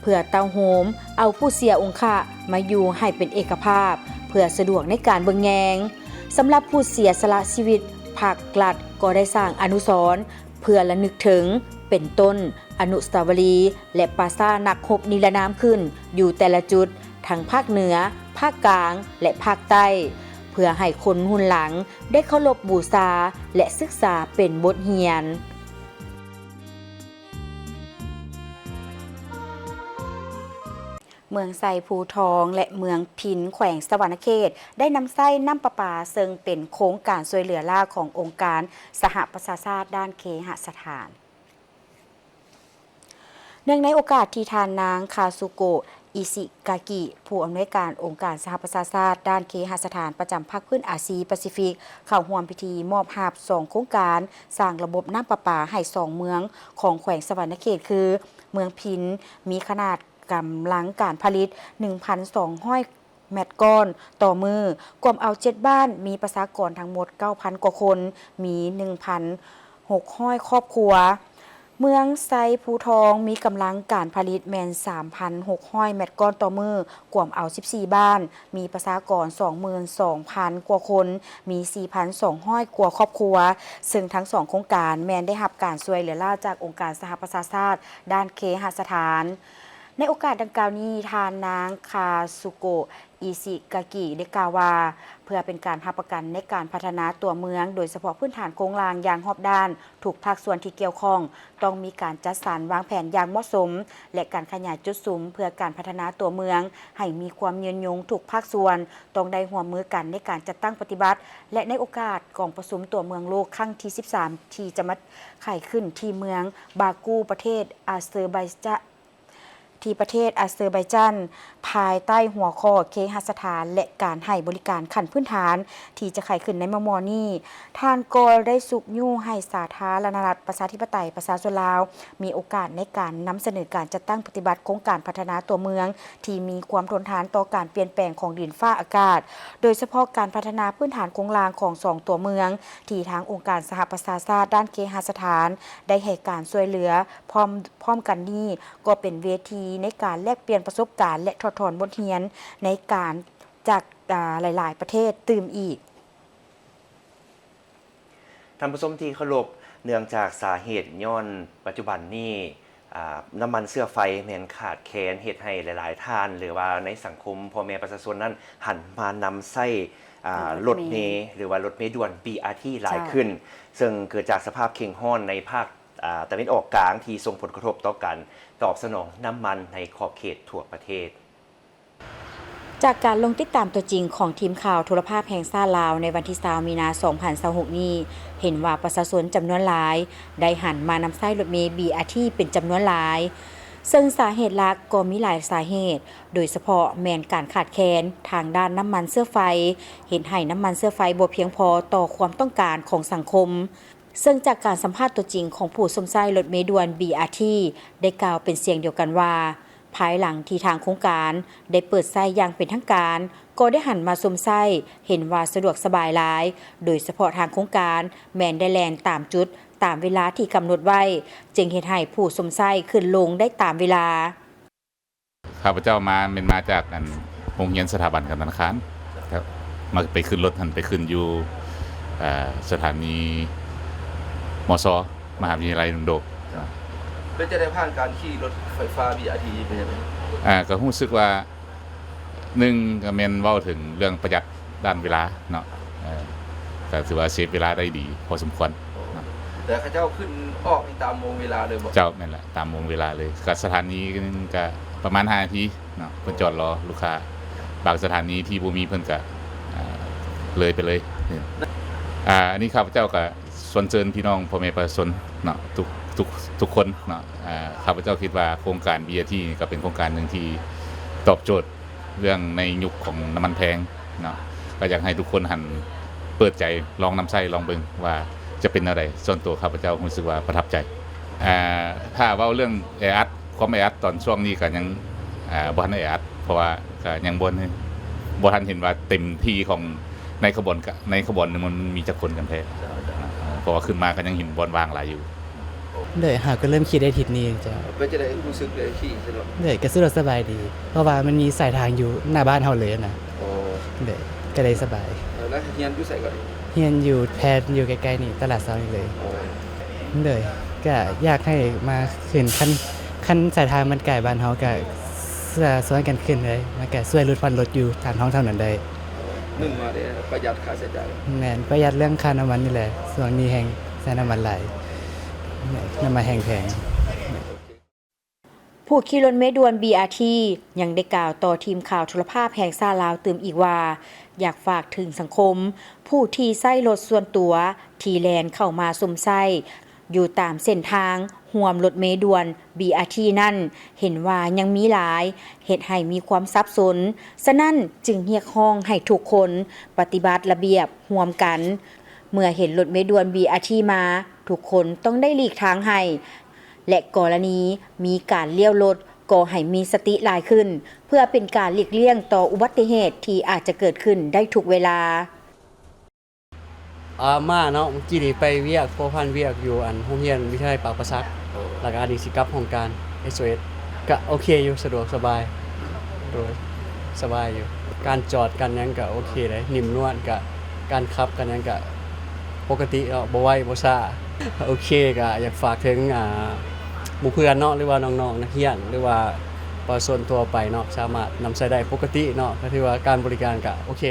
ເພື່ອເຕົ້າໂຮມເອົາຜູ້ເສຍອົງຄະມາຢູ່ໃຫ້ເປັນເອກະພາບ ເພື່ອສະດວກໃນການເບິ່ງແຍງ. ສຳລັບຜູ້ເສຍສະຫຼະຊີວິດ, ພັກ, ລັດ ກໍໄດ້ສ້າງອະນຸສອນ ເພື່ອລະນຶກເຖິງ ເປັນຕົ້ນ ອະນຸສາວະລີ ແລະ ປາສາດນັກຮົບນິລະນາມຂຶ້ນຢູ່ແຕ່ລະຈຸດ ທັງພາກເໜືອ, ພາກກາງ ແລະ ພາກໃຕ້ ເພື່ອໃຫ້ຄົນຮຸ່ນຫຼັງໄດ້ເຄົາລົບບູຊາ ແລະ ສຶກສາເປັນບົດຮຽນ. ເມືອງໄຊພູທອງ ແລະ ເມືອງພິນ ແຂວງສະຫວັນນະເຂດ ໄດ້ນຳໃຊ້ນ້ຳປະປາ ເຊິ່ງເປັນໂຄງການຊ່ວຍເຫຼືອລ້າຂອງອົງການສະຫະປະຊາຊາດດ້ານເຄຫະສະຖານ. ເນື່ອງໃນໂອກາດທີ່ທ່ານນາງ ຄາຊູໂກະ ອິຊິກາກິ ຜູ້ອຳນວຍການອົງການສະຫະປະຊາຊາດດ້ານເຄຫະສະຖານປະຈຳພາກພື້ນອາຊີປາຊີຟິກ ເຂົ້າຮ່ວມພິທີມອບຮັບສອງໂຄງການສ້າງລະບົບນ້ຳປະປາໃຫ້ສອງເມືອງຂອງແຂວງສະຫວັນນະເຂດ ຄື ເມືອງພິນ ມີຂະໜາດ ກຳລັງການຜະລິດ ໜຶ່ງພັນສອງຮ້ອຍແມັດກ້ອນຕໍ່ມື້, ກວມເອົາເຈັດບ້ານ, ມີປະຊາກອນທັງໝົດເກົ້າພັນກວ່າຄົນ, ມີໜຶ່ງພັນຫົກຮ້ອຍຄອບຄົວ. ເມືອງໄຊພູທອງ ມີກຳລັງການຜະລິດແມ່ນສາມພັນຫົກຮ້ອຍແມັດກ້ອນຕໍ່ມື້, ກວມເອົາສິບສີ່ບ້ານ, ມີປະຊາກອນສອງໝື່ນສອງພັນກວ່າຄົນ, ມີສີ່ພັນສອງຮ້ອຍກວ່າຄອບຄົວ, ເຊິ່ງທັງສອງໂຄງການແມ່ນໄດ້ຮັບການຊ່ວຍເຫຼືອລ້າຈາກອົງການສະຫະປະຊາຊາດດ້ານເຄຫະສະຖານ. ໃນໂອກາດດັ່ງກ່າວນີ້, ທ່ານນາງ ຄາຊູໂກະ ອິຊິກາກິ ໄດ້ກ່າວວ່າ, ເພື່ອເປັນການຮັບປະກັນໃນການພັດທະນາຕົວເມືອງ, ໂດຍສະເພາະພື້ນຖານໂຄງລ່າງຢ່າງຮອບດ້ານ, ທຸກພາກສ່ວນທີ່ກ່ຽວຂ້ອງຕ້ອງມີການຈັດສັນວາງແຜນຢ່າງເໝາະສົມ ແລະ ການຂະຫຍາຍຈຸດສຸມເພື່ອການພັດທະນາຕົວເມືອງໃຫ້ມີຄວາມຍືນຍົງ, ທຸກພາກສ່ວນຕ້ອງໄດ້ຮ່ວມມືກັນໃນການຈັດຕັ້ງປະຕິບັດ. ແລະ ໃນໂອກາດກອງປະຊຸມຕົວເມືອງໂລກຄັ້ງທີສິບສາມ ທີ່ຈະມາໄຂຂຶ້ນທີ່ເມືອງບາກູ ປະເທດອາເຊີໄບຈະ ທີ່ປະເທດອາເຊີໄບຈານ ພາຍໃຕ້ຫົວຂໍ້ເຄຫະສະຖານ ແລະ ການໃຫ້ບໍລິການຂັ້ນພື້ນຖານ ທີ່ຈະໄຂຂຶ້ນໃນມໍ່ໆນີ້, ທ່ານກໍໄດ້ຊຸກຍູ້ໃຫ້ສາທາລະນະລັດ ປະຊາທິປະໄຕ ປະຊາຊົນລາວ ມີໂອກາດໃນການນຳສະເໜີການຈັດຕັ້ງປະຕິບັດໂຄງການພັດທະນາຕົວເມືອງ ທີ່ມີຄວາມທົນທານຕໍ່ການປ່ຽນແປງຂອງດິນຟ້າອາກາດ, ໂດຍສະເພາະການພັດທະນາພື້ນຖານໂຄງລ່າງຂອງສອງຕົວເມືອງ ທີ່ທາງອົງການສະຫະປະຊາຊາດດ້ານເຄຫະສະຖານ ໄດ້ໃຫ້ການຊ່ວຍເຫຼືອ. ພ້ອມ, ພ້ອມກັນນີ້ກໍເປັນເວທີໃນການແລກປ່ຽນປະສົບການ ແລະ ຖອດຖອນບົດຮຽນໃນການ ຈາກ, ອາ, ຫຼາຍໆປະເທດຕື່ມອີກ. ທ່ານຜູ້ຊົມທີ່ເຄົາລົບ, ເນື່ອງຈາກສາເຫດຍ້ອນປັດຈຸບັນນີ້ ອ່າ ນ້ຳມັນເຊື້ອໄຟແມ່ນຂາດແຄນ ເຮັດໃຫ້ຫຼາຍໆທ່ານ ຫຼືວ່າໃນສັງຄົມພໍ່ແມ່ປະຊາຊົນນັ້ນ ຫັນມານຳໃຊ້ ອ່າ ລົດເມ ລົດເມ ຫຼືວ່າລົດເມດ່ວນ ບີອາທີ ຫຼາຍຂຶ້ນ ເຈົ້າ ເຊິ່ງເກີດຈາກສະພາບເຄັ່ງຮ້ອນໃນພາກ ອ່າ ຕາເວັນອອກກາງ ທີ່ສົ່ງຜົນກະທົບຕໍ່ການຕອບສະໜອງນ້ຳມັນໃນຂອບເຂດທົ່ວປະເທດ. ຈາກການລົງຕິດຕາມຕົວຈິງຂອງທີມຂ່າວໂທລະພາບແຫ່ງຊາດລາວໃນວັນທີຊາວ ມີນາ ສອງພັນຊາວຫົກນີ້ ເຫັນວ່າປະຊາຊົນຈຳນວນຫຼາຍໄດ້ຫັນມານຳໃຊ້ລົດເມ ບີອາທີ ເປັນຈຳນວນຫຼາຍ ເຊິ່ງສາເຫດຫຼັກກໍມີຫຼາຍສາເຫດ ໂດຍສະເພາະແມ່ນການຂາດແຄນທາງດ້ານນ້ຳມັນເຊື້ອໄຟ ເຮັດໃຫ້ນ້ຳມັນເຊື້ອໄຟບໍ່ພຽງພໍຕໍ່ຄວາມຕ້ອງການຂອງສັງຄົມ. ເຊິ່ງຈາກການສຳພາດຕົວຈິງຂອງຜູ້ຊົມໃຊ້ລົດເມດ່ວນ ບີອາທີ ໄດ້ກ່າວເປັນສຽງດຽວກັນວ່າ ພາຍຫຼັງທີ່ທາງໂຄງການໄດ້ເປີດໃຊ້ຢ່າງເປັນທາງການ ກໍໄດ້ຫັນມາຊົມໃຊ້ ເຫັນວ່າສະດວກສະບາຍຫຼາຍ, ໂດຍສະເພາະທາງໂຄງການແມ່ນໄດ້ແລ່ນຕາມຈຸດ, ຕາມເວລາທີ່ກຳນົດໄວ້, ຈຶ່ງເຮັດໃຫ້ຜູ້ຊົມໃຊ້ຂຶ້ນລົງໄດ້ຕາມເວລາ. ຂ້າພະເຈົ້າມາ ແມ່ນມາຈາກ ອັນ ໂຮງຮຽນສະຖາບັນການທະນາຄານ ມາໄປຂຶ້ນລົດຫັ້ນ ໄປຂຶ້ນຢູ່ ເອີ ສະຖານີ ມຊ ມະຫາວິທະຍາໄລດົງໂດກ. ເປັນຈັ່ງໃດ ຜ່ານການຂີ່ລົດໄຟຟ້າ ບີອາທີ ເປັນຈັ່ງໃດ? ອ່າ ກໍຮູ້ສຶກວ່າ ໜຶ່ງ ກໍແມ່ນເວົ້າເຖິງເລື່ອງປະຢັດດ້ານເວລາເນາະ ເອີ ກໍຖືວ່າເຊຟເວລາໄດ້ດີພໍສົມຄວນເນາະ. ແຕ່ເຂົາເຈົ້າຂຶ້ນອອກນີ້ຕາມໂມງເວລາເລີຍບໍ? ເຈົ້າ ແມ່ນແຫຼະ ຕາມໂມງເວລາເລີຍ. ກໍສະຖານີໜຶ່ງກໍປະມານຫ້ານາທີເນາະ ເພິ່ນຈອດລໍລູກຄ້າ. ບາງສະຖານີທີ່ບໍ່ມີ ເພິ່ນກໍ ອ່າ ເລີຍໄປເລີຍ. ອ່າ ອັນນີ້ຂ້າພະເຈົ້າກໍ ຊວນເຊີນພີ່ນ້ອງພໍ່ແມ່ປະຊາຊົນເນາະ ທຸກ ທຸກ ທຸກຄົນເນາະ. ອ່າ ຂ້າພະເຈົ້າຄິດວ່າໂຄງການ ບີອາທີ ນີ້ກໍເປັນໂຄງການໜຶ່ງທີ່ຕອບໂຈດເລື່ອງໃນຍຸກຂອງນ້ຳມັນແພງເນາະ. ກໍຢາກໃຫ້ທຸກຄົນຫັນເປີດໃຈລອງນຳໃຊ້ລອງເບິ່ງວ່າຈະເປັນແນວໃດ. ສ່ວນຕົວຂ້າພະເຈົ້າຮູ້ສຶກວ່າປະທັບໃຈ. ອ່າ ຖ້າເວົ້າເລື່ອງແອອັດ ຄວາມແອອັດຕອນຊ່ວງນີ້ກໍຍັງ ອ່າ ບໍ່ທັນແອອັດ ເພາະວ່າກໍຍັງບໍ່ ບໍ່ທັນເຫັນວ່າເຕັມທີ່ຂອງໃນຂະບວນ ໃນຂະບວນໜຶ່ງມັນມີຈັກຄົນກັນແທ້ ເພາະວ່າຂຶ້ນມາກໍຍັງເຫັນບ່ອນວ່າງຫຼາຍຢູ່. ໂດຍ ເຮົາກໍເລີ່ມຂີ່ໄດ້ທິດນີ້ເຈົ້າ. ເປັນຈັ່ງໃດ ຮູ້ສຶກໄດ້ຂີ່ສະດວກ? ໂດຍ ກໍສະດວກສະບາຍດີ ເພາະວ່າມັນມີສາຍທາງຢູ່ໜ້າບ້ານເຮົາເລີຍນະ. ໂດຍ ກໍໄດ້ສະບາຍ. ແລ້ວຮຽນຢູ່ໃສກໍ? ຮຽນຢູ່ແພດ ຢູ່ໃກ້ໆນີ້ ຕະຫຼາດເຊົ້ານີ້ເລີຍ. ໂດຍ ກໍຢາກໃຫ້ມາຂຶ້ນ ຄັນ ຄັນສາຍທາງມັນໃກ້ບ້ານເຮົາກໍຊ- ຊວນກັນຂຶ້ນເລີຍ ມັນກໍຊ່ວຍຫຼຸດຜ່ອນລົດຢູ່ຕາມທ້ອງຖະໜົນໄດ້. ໜຶ່ງມາໄດ້ປະຢັດຄ່າໃຊ້ຈ່າຍ. ແມ່ນ ປະຢັດເລື່ອງຄ່ານ້ຳມັນນີ້ແຫຼະ ຊ່ວງນີ້ແຮ່ງໃຊ້ນ້ຳມັນຫຼາຍ ນ້ຳມັນແຮ່ງແພງ. ຜູ້ຂີ່ລົດເມດ່ວນ ບີອາທີ ຍັງໄດ້ກ່າວຕໍ່ທີມຂ່າວໂທລະພາບແຫ່ງຊາດລາວຕື່ມອີກວ່າ ຢາກຝາກເຖິງສັງຄົມ ຜູ້ທີ່ໃຊ້ລົດສ່ວນຕົວທີ່ແລ່ນເຂົ້າມາຊົມໃຊ້ຢູ່ຕາມເສັ້ນທາງຮ່ວມລົດເມດ່ວນ ບີອາທີ ນັ້ນ ເຫັນວ່າຍັງມີຫຼາຍ ເຮັດໃຫ້ມີຄວາມສັບສົນ. ສະນັ້ນຈຶ່ງຮຽກຮ້ອງໃຫ້ທຸກຄົນປະຕິບັດລະບຽບຮ່ວມກັນ. ເມື່ອເຫັນລົດເມດ່ວນ ບີອາທີ ມາ ທຸກຄົນຕ້ອງໄດ້ຫຼີກທາງໃຫ້ ແລະ ກໍລະນີມີການລ້ຽວລົດກໍໃຫ້ມີສະຕິຫຼາຍຂຶ້ນ ເພື່ອເປັນການຫຼີກລ່ຽງຕໍ່ອຸບັດຕິເຫດທີ່ອາດຈະເກີດຂຶ້ນໄດ້ທຸກເວລາ. ອາ ມາເນາະ ມື້ກີ້ນີ້ໄປວຽກ ພົວພັນວຽກຢູ່ ອັນ ໂຮງຮຽນວິທະຍາໄລປາກປາສັກ ແລ້ວກໍອັນນີ້ຊິກັບຫ້ອງການ ເອສໂອເອສ ກະໂອເຄຢູ່ ສະດວກສະບາຍ. ໂດຍ ສະບາຍຢູ່ ການຈອດການຫຍັງກະໂອເຄເດ້ ນິ້ມນວນ ກະການຂັບການຫຍັງກະປົກກະຕິເນາະ ບໍ່ໄວບໍ່ຊ້າ. ໂອເຄ ກະຢາກຝາກເຖິງ ອ່າ ໝູ່ເພື່ອນເນາະ ຫຼືວ່ານ້ອງໆນັກຮຽນ ຫຼືວ່າປະຊາຊົນທົ່ວໄປເນາະ ສາມາດນຳໃຊ້ໄດ້ປົກກະຕິເນາະ ກະຖືວ່າການບໍລິການກະໂອເຄ.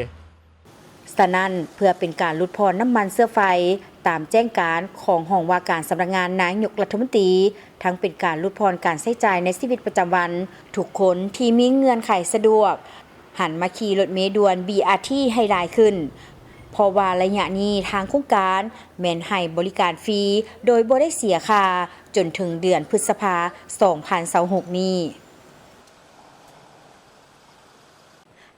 ສະນັ້ນ ເພື່ອເປັນການຫຼຸດຜ່ອນນ້ຳມັນເຊື້ອໄຟ ຕາມແຈ້ງການຂອງຫ້ອງວ່າການສຳນັກງານນາຍົກລັດຖະມົນຕີ ທັງເປັນການຫຼຸດຜ່ອນການໃຊ້ຈ່າຍໃນຊີວິດປະຈຳວັນ, ທຸກຄົນທີ່ມີເງື່ອນໄຂສະດວກ ຫັນມາຂີ່ລົດເມດ່ວນ ບີອາທີ ໃຫ້ຫຼາຍຂຶ້ນ, ເພາະວ່າໄລຍະນີ້ທາງໂຄງການແມ່ນໃຫ້ບໍລິການຟຣີ ໂດຍບໍ່ໄດ້ເສຍຄ່າ ຈົນເຖິງເດືອນພຶດສະພາ ສອງພັນຊາວຫົກນີ້.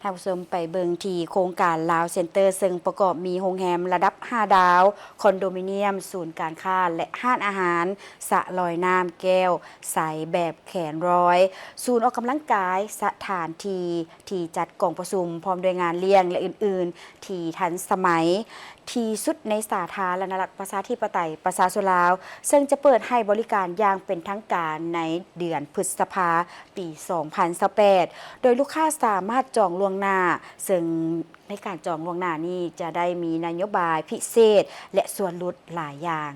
ທ່ານຜູ້ຊົມໄປເບິ່ງທີ່ໂຄງການລາວເຊັນເຕີ ເຊິ່ງປະກອບມີໂຮງແຮມລະດັບຫ້າດາວ, ຄອນໂດມິນຽມ, ສູນການຄ້າ ແລະ ຮ້ານອາຫານ, ສະລອຍນ້ຳແກ້ວໃສແບບແຂນລອຍ, ສູນອອກກຳລັງກາຍ, ສະຖານທີ່ທີ່ຈັດກອງປະຊຸມ ພ້ອມດ້ວຍງານລ້ຽງ ແລະ ອື່ນໆ ທີ່ທັນສະໄໝ ທີ່ສຸດໃນສາທາລະນະລັດ ປະຊາທິປະໄຕ ປະຊາຊົນລາວ, ເຊິ່ງຈະເປີດໃຫ້ບໍລິການຢ່າງເປັນທາງການໃນເດືອນພຶດສະພາ ປີສອງພັນຊາວແປດ ໂດຍລູກຄ້າສາມາດຈອງລ່ວງໜ້າ, ເຊິ່ງໃນການຈອງລ່ວງໜ້ານີ້ຈະໄດ້ມີນະໂຍບາຍພິເສດ ແລະ ສ່ວນຫຼຸດຫຼາຍຢ່າງ.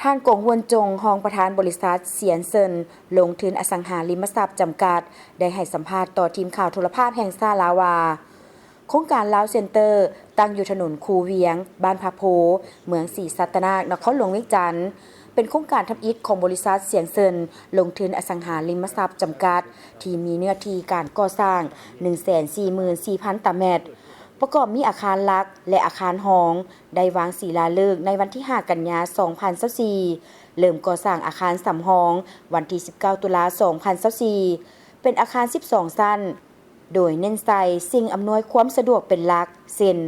ທ່ານ ກົງ ຫວນຈົງ ຮອງປະທານບໍລິສັດ ຊຽນເຊິນ ລົງທຶນອະສັງຫາລິມະຊັບ ຈຳກັດ ໄດ້ໃຫ້ສຳພາດຕໍ່ທີມຂ່າວໂທລະພາບແຫ່ງຊາດລາວວ່າ ໂຄງການລາວເຊັນເຕີ ຕັ້ງຢູ່ຖະໜົນຄູວຽງ, ບ້ານພະໂພ, ເມືອງສີສັດຕະນາກ, ນະຄອນຫຼວງວຽງຈັນ, ເປັນໂຄງການທຳອິດຂອງບໍລິສັດ ຊຽນເຊິນ ລົງທຶນອະສັງຫາລິມະຊັບ ຈຳກັດ ທີ່ມີເນື້ອທີ່ການກໍ່ສ້າງ ໜຶ່ງແສນສີ່ໝື່ນສີ່ພັນຕາແມັດ, ປະກອບມີອາຄານຫຼັກ ແລະ ອາຄານຮອງ ໄດ້ວາງສີລາເລີກໃນວັນທີຫ້າ ກັນຍາ ສອງພັນຊາວສີ່, ເລີ່ມກໍ່ສ້າງອາຄານສຳຮອງວັນທີ ສິບເກົ້າ ຕຸລາ ສອງພັນຊາວສີ່ ເປັນອາຄານ ສິບສອງ ຊັ້ນ, ໂດຍເນັ້ນໃສ່ສິ່ງອຳນວຍຄວາມສະດວກເປັນຫຼັກ ເຊັ່ນ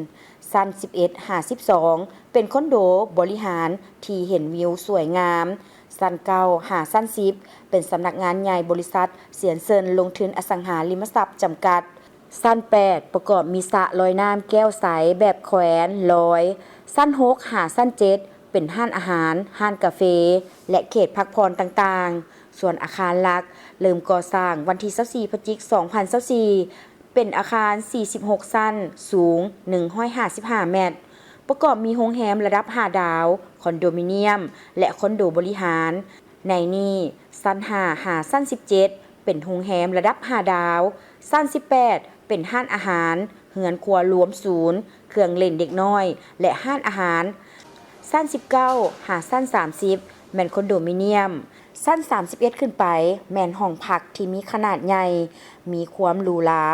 ຊັ້ນ ສິບເອັດ ຫາ ສິບສອງ ເປັນຄອນໂດບໍລິຫານທີ່ເຫັນວິວສວຍງາມ, ຊັ້ນ ເກົ້າ ຫາ ຊັ້ນ ສິບ ເປັນສຳນັກງານໃຫຍ່ບໍລິສັດ ຊຽນເຊິນ ລົງທຶນອະສັງຫາລິມະຊັບ ຈຳກັດ. ຊັ້ນ ແປດ ປະກອບມີສະລອຍນ້ຳແກ້ວໃສແບບແຂວນລອຍ, ຊັ້ນ ຫົກ ຫາ ຊັ້ນ ເຈັດ ເປັນຮ້ານອາຫານ, ຮ້ານກາເຟ ແລະ ເຂດພັກຜ່ອນຕ່າງໆ. ສ່ວນອາຄານຫຼັກເລີ່ມກໍ່ສ້າງວັນທີ ຊາວສີ່ ພະຈິກ ສອງພັນຊາວສີ່ ເປັນອາຄານ ສີ່ສິບຫົກ ຊັ້ນ, ສູງ ໜຶ່ງຮ້ອຍຫ້າສິບຫ້າແມັດ, ປະກອບມີໂຮງແຮມລະດັບຫ້າດາວ, ຄອນໂດມິນຽມ ແລະ ຄອນໂດບໍລິຫານ. ໃນນີ້ ຊັ້ນ ຫ້າ ຫາ ຊັ້ນ ສິບເຈັດ ເປັນໂຮງແຮມລະດັບຫ້າດາວ, ຊັ້ນ ສິບແປດ ເປັນຮ້ານອາຫານ, ເຮືອນຄົວລວມສູນ, ເຄື່ອງຫຼິ້ນເດັກນ້ອຍ ແລະ ຮ້ານອາຫານ, ຊັ້ນ ສິບເກົ້າ ຫາ ຊັ້ນ ສາມສິບ ແມ່ນຄອນໂດມິນຽມ, ຊັ້ນ ສາມສິບເອັດ ຂຶ້ນໄປ ແມ່ນຫ້ອງພັກທີ່ມີຂະໜາດໃຫຍ່, ມີຄວາມຫຼູຫຼາ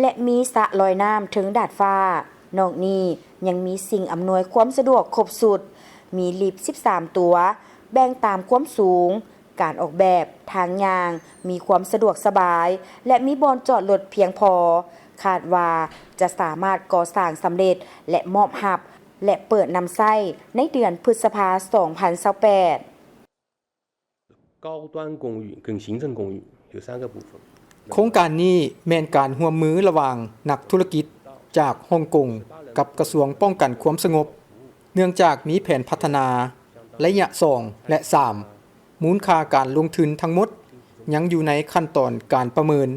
ແລະ ມີສະລອຍນ້ຳເທິງດາດຟ້າ. ນອກນີ້ຍັງມີສິ່ງອຳນວຍຄວາມສະດວກຄົບຊຸດ, ມີລິບ ສິບສາມ ຕົວ, ແບ່ງຕາມຄວາມສູງ, ການອອກແບບທາງຍ່າງມີຄວາມສະດວກສະບາຍ ແລະ ມີບ່ອນຈອດລົດພຽງພໍ. ຄາດວ່າຈະສາມາດກໍ່ສ້າງສຳເລັດ ແລະ ມອບຮັບ ແລະ ເປີດນຳໃຊ້ໃນເດືອນພຶດສະພາ ສອງພັນຊາວແປດ. 高端公寓跟行政公寓有三个部分。 ໂຄງການນີ້ແມ່ນການຮ່ວມມືລະຫວ່າງນັກທຸລະກິດຈາກຮົງກົງກັບກະຊວງປ້ອງກັນຄວາມສະຫງົບ, ເນື່ອງຈາກມີແຜນພັດທະນາໄລຍະສອງ ແລະ ສາມ, ມູນຄ່າການລົງທຶນທັງໝົດຍັງຢູ່ໃນຂັ້ນຕອນການປະເມີນ.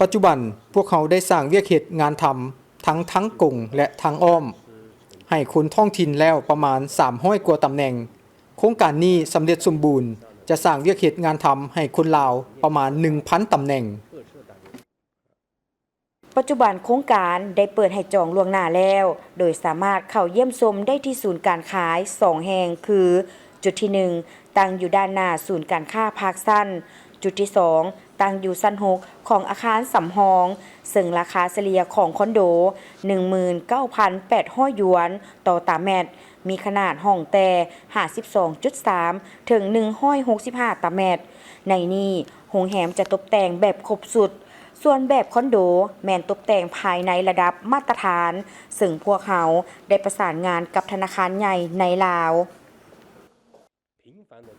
ປັດຈຸບັນພວກເຮົາໄດ້ສ້າງວຽກເຮັດງານທຳທັງທາງກົງ ແລະ ທາງອ້ອມ ໃຫ້ຄົນທ້ອງຖິ່ນແລ້ວປະມານສາມຮ້ອຍກວ່າຕຳແໜ່ງ. ໂຄງການນີ້ສຳເລັດສົມບູນ ຈະສ້າງວຽກເຮັດງານທຳໃຫ້ຄົນລາວປະມານໜຶ່ງພັນຕຳແໜ່ງ. ປັດຈຸບັນໂຄງການໄດ້ເປີດໃຫ້ຈອງລ່ວງໜ້າແລ້ວ, ໂດຍສາມາດເຂົ້າຢ້ຽມຊົມໄດ້ທີ່ສູນການຂາຍສອງແຫ່ງ ຄື ຈຸດທີໜຶ່ງ ຕັ້ງຢູ່ດ້ານໜ້າສູນການຄ້າພາກຊັນ, ຈຸດທີສອງ ຕັ້ງຢູ່ຊັ້ນຫົກຂອງອາຄານສຳຮອງ, ເຊິ່ງລາຄາສະເລ່ຍຂອງຄອນໂດ ໜຶ່ງໝື່ນເກົ້າພັນແປດຮ້ອຍຢວນຕໍ່ຕາແມັດ, ມີຂະໜາດຫ້ອງແຕ່ ຫ້າສິບສອງຈຸດສາມ ເຖິງ ໜຶ່ງຮ້ອຍຫົກສິບຫ້າຕາແມັດ. ໃນນີ້ ໂຮງແຮມຈະຕົບແຕ່ງແບບຄົບຊຸດ, ສ່ວນແບບຄອນໂດແມ່ນຕົບແຕ່ງພາຍໃນລະດັບມາດຕະຖານ, ເຊິ່ງພວກເຮົາໄດ້ປະສານງານກັບທະນາຄານໃຫຍ່ໃນລາວ.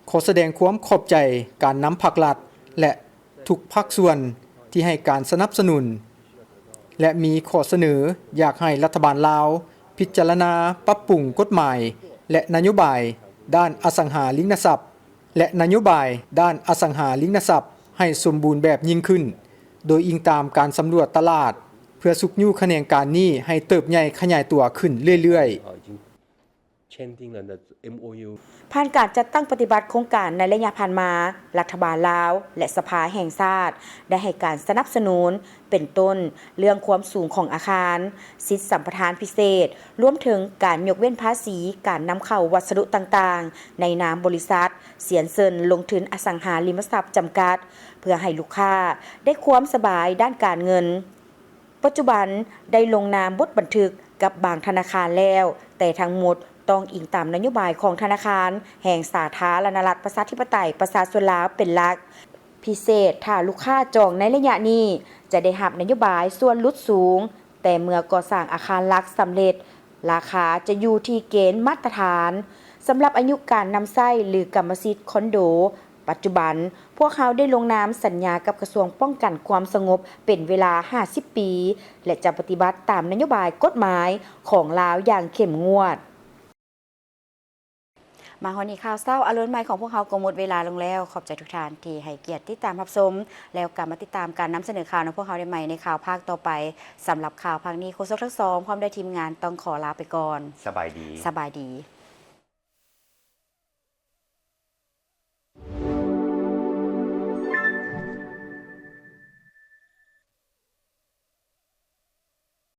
ຂໍສະແດງຄວາມຂອບໃຈການນຳພັກລັດ ແລະ ທຸກພາກສ່ວນທີ່ໃຫ້ການສະໜັບສະໜູນ ແລະ ມີຂໍ້ສະເໜີຢາກໃຫ້ລັດຖະບານລາວພິຈາລະນາປັບປຸງກົດໝາຍ ແລະ ນະໂຍບາຍດ້ານອະສັງຫາລິມະຊັບ ແລະ ນະໂຍບາຍດ້ານອະສັງຫາລິມະຊັບໃຫ້ສົມບູນແບບຍິ່ງຂຶ້ນ, ໂດຍອີງຕາມການສຳຫຼວດຕະຫຼາດ ເພື່ອຊຸກຍູ້ຂະແໜງການນີ້ໃຫ້ເຕີບໃຫຍ່ຂະຫຍາຍຕົວຂຶ້ນເລື້ອຍໆ. 已经签订了那 M O U。 ຜ່ານການຈັດຕັ້ງປະຕິບັດໂຄງການໃນໄລຍະຜ່ານມາ, ລັດຖະບານລາວ ແລະ ສະພາແຫ່ງຊາດ ໄດ້ໃຫ້ການສະໜັບສະໜູນ ເປັນຕົ້ນເລື່ອງຄວາມສູງຂອງອາຄານ, ສິດສຳປະທານພິເສດ, ລວມເຖິງການຍົກເວັ້ນພາສີການນຳເຂົ້າວັດສະດຸຕ່າງໆ ໃນນາມບໍລິສັດ ຊຽນເຊິນ ລົງທຶນອະສັງຫາລິມະຊັບ ຈຳກັດ ເພື່ອໃຫ້ລູກຄ້າໄດ້ຄວາມສະບາຍດ້ານການເງິນ. ປັດຈຸບັນໄດ້ລົງນາມບົດບັນທຶກກັບບາງທະນາຄານແລ້ວ, ແຕ່ທັງໝົດຕ້ອງອີງຕາມນະໂຍບາຍຂອງທະນາຄານແຫ່ງສາທາລະນະລັດ ປະຊາທິປະໄຕ ປະຊາຊົນລາວເປັນຫຼັກ. ພິເສດ ຖ້າລູກຄ້າຈອງໃນໄລຍະນີ້ ຈະໄດ້ຮັບນະໂຍບາຍສ່ວນຫຼຸດສູງ, ແຕ່ເມື່ອກໍ່ສ້າງອາຄານຫຼັກສຳເລັດ, ລາຄາຈະຢູ່ທີ່ເກນມາດຕະຖານ. ສຳລັບອາຍຸການນຳໃຊ້ ຫຼື ກຳມະສິດຄອນໂດ, ປັດຈຸບັນ, ພວກເຮົາໄດ້ລົງນາມສັນຍາກັບກະຊວງປ້ອງກັນຄວາມສະຫງົບເປັນເວລາຫ້າສິບປີ ແລະ ຈະປະຕິບັດຕາມນະໂຍບາຍກົດໝາຍຂອງລາວຢ່າງເຂັ້ມງວດ. ມາຮອດນີ້ ຂ່າວເຊົ້າອາລຸນໃໝ່ຂອງພວກເຮົາກໍໝົດເວລາລົງແລ້ວ. ຂອບໃຈທຸກທ່ານທີ່ໃຫ້ກຽດຕິດຕາມຮັບຊົມ, ແລ້ວກັບມາຕິດຕາມການນຳສະເໜີຂ່າວນຳພວກເຮົາໄດ້ໃໝ່ໃນຂ່າວພາກຕໍ່ໄປ. ສຳລັບຂ່າວພາກນີ້, ໂຄສົກທັງສອງ ພ້ອມດ້ວຍທີມງານຕ້ອງຂໍລາໄປກ່ອນ. ສະບາຍດີ. ສະບາຍດີ.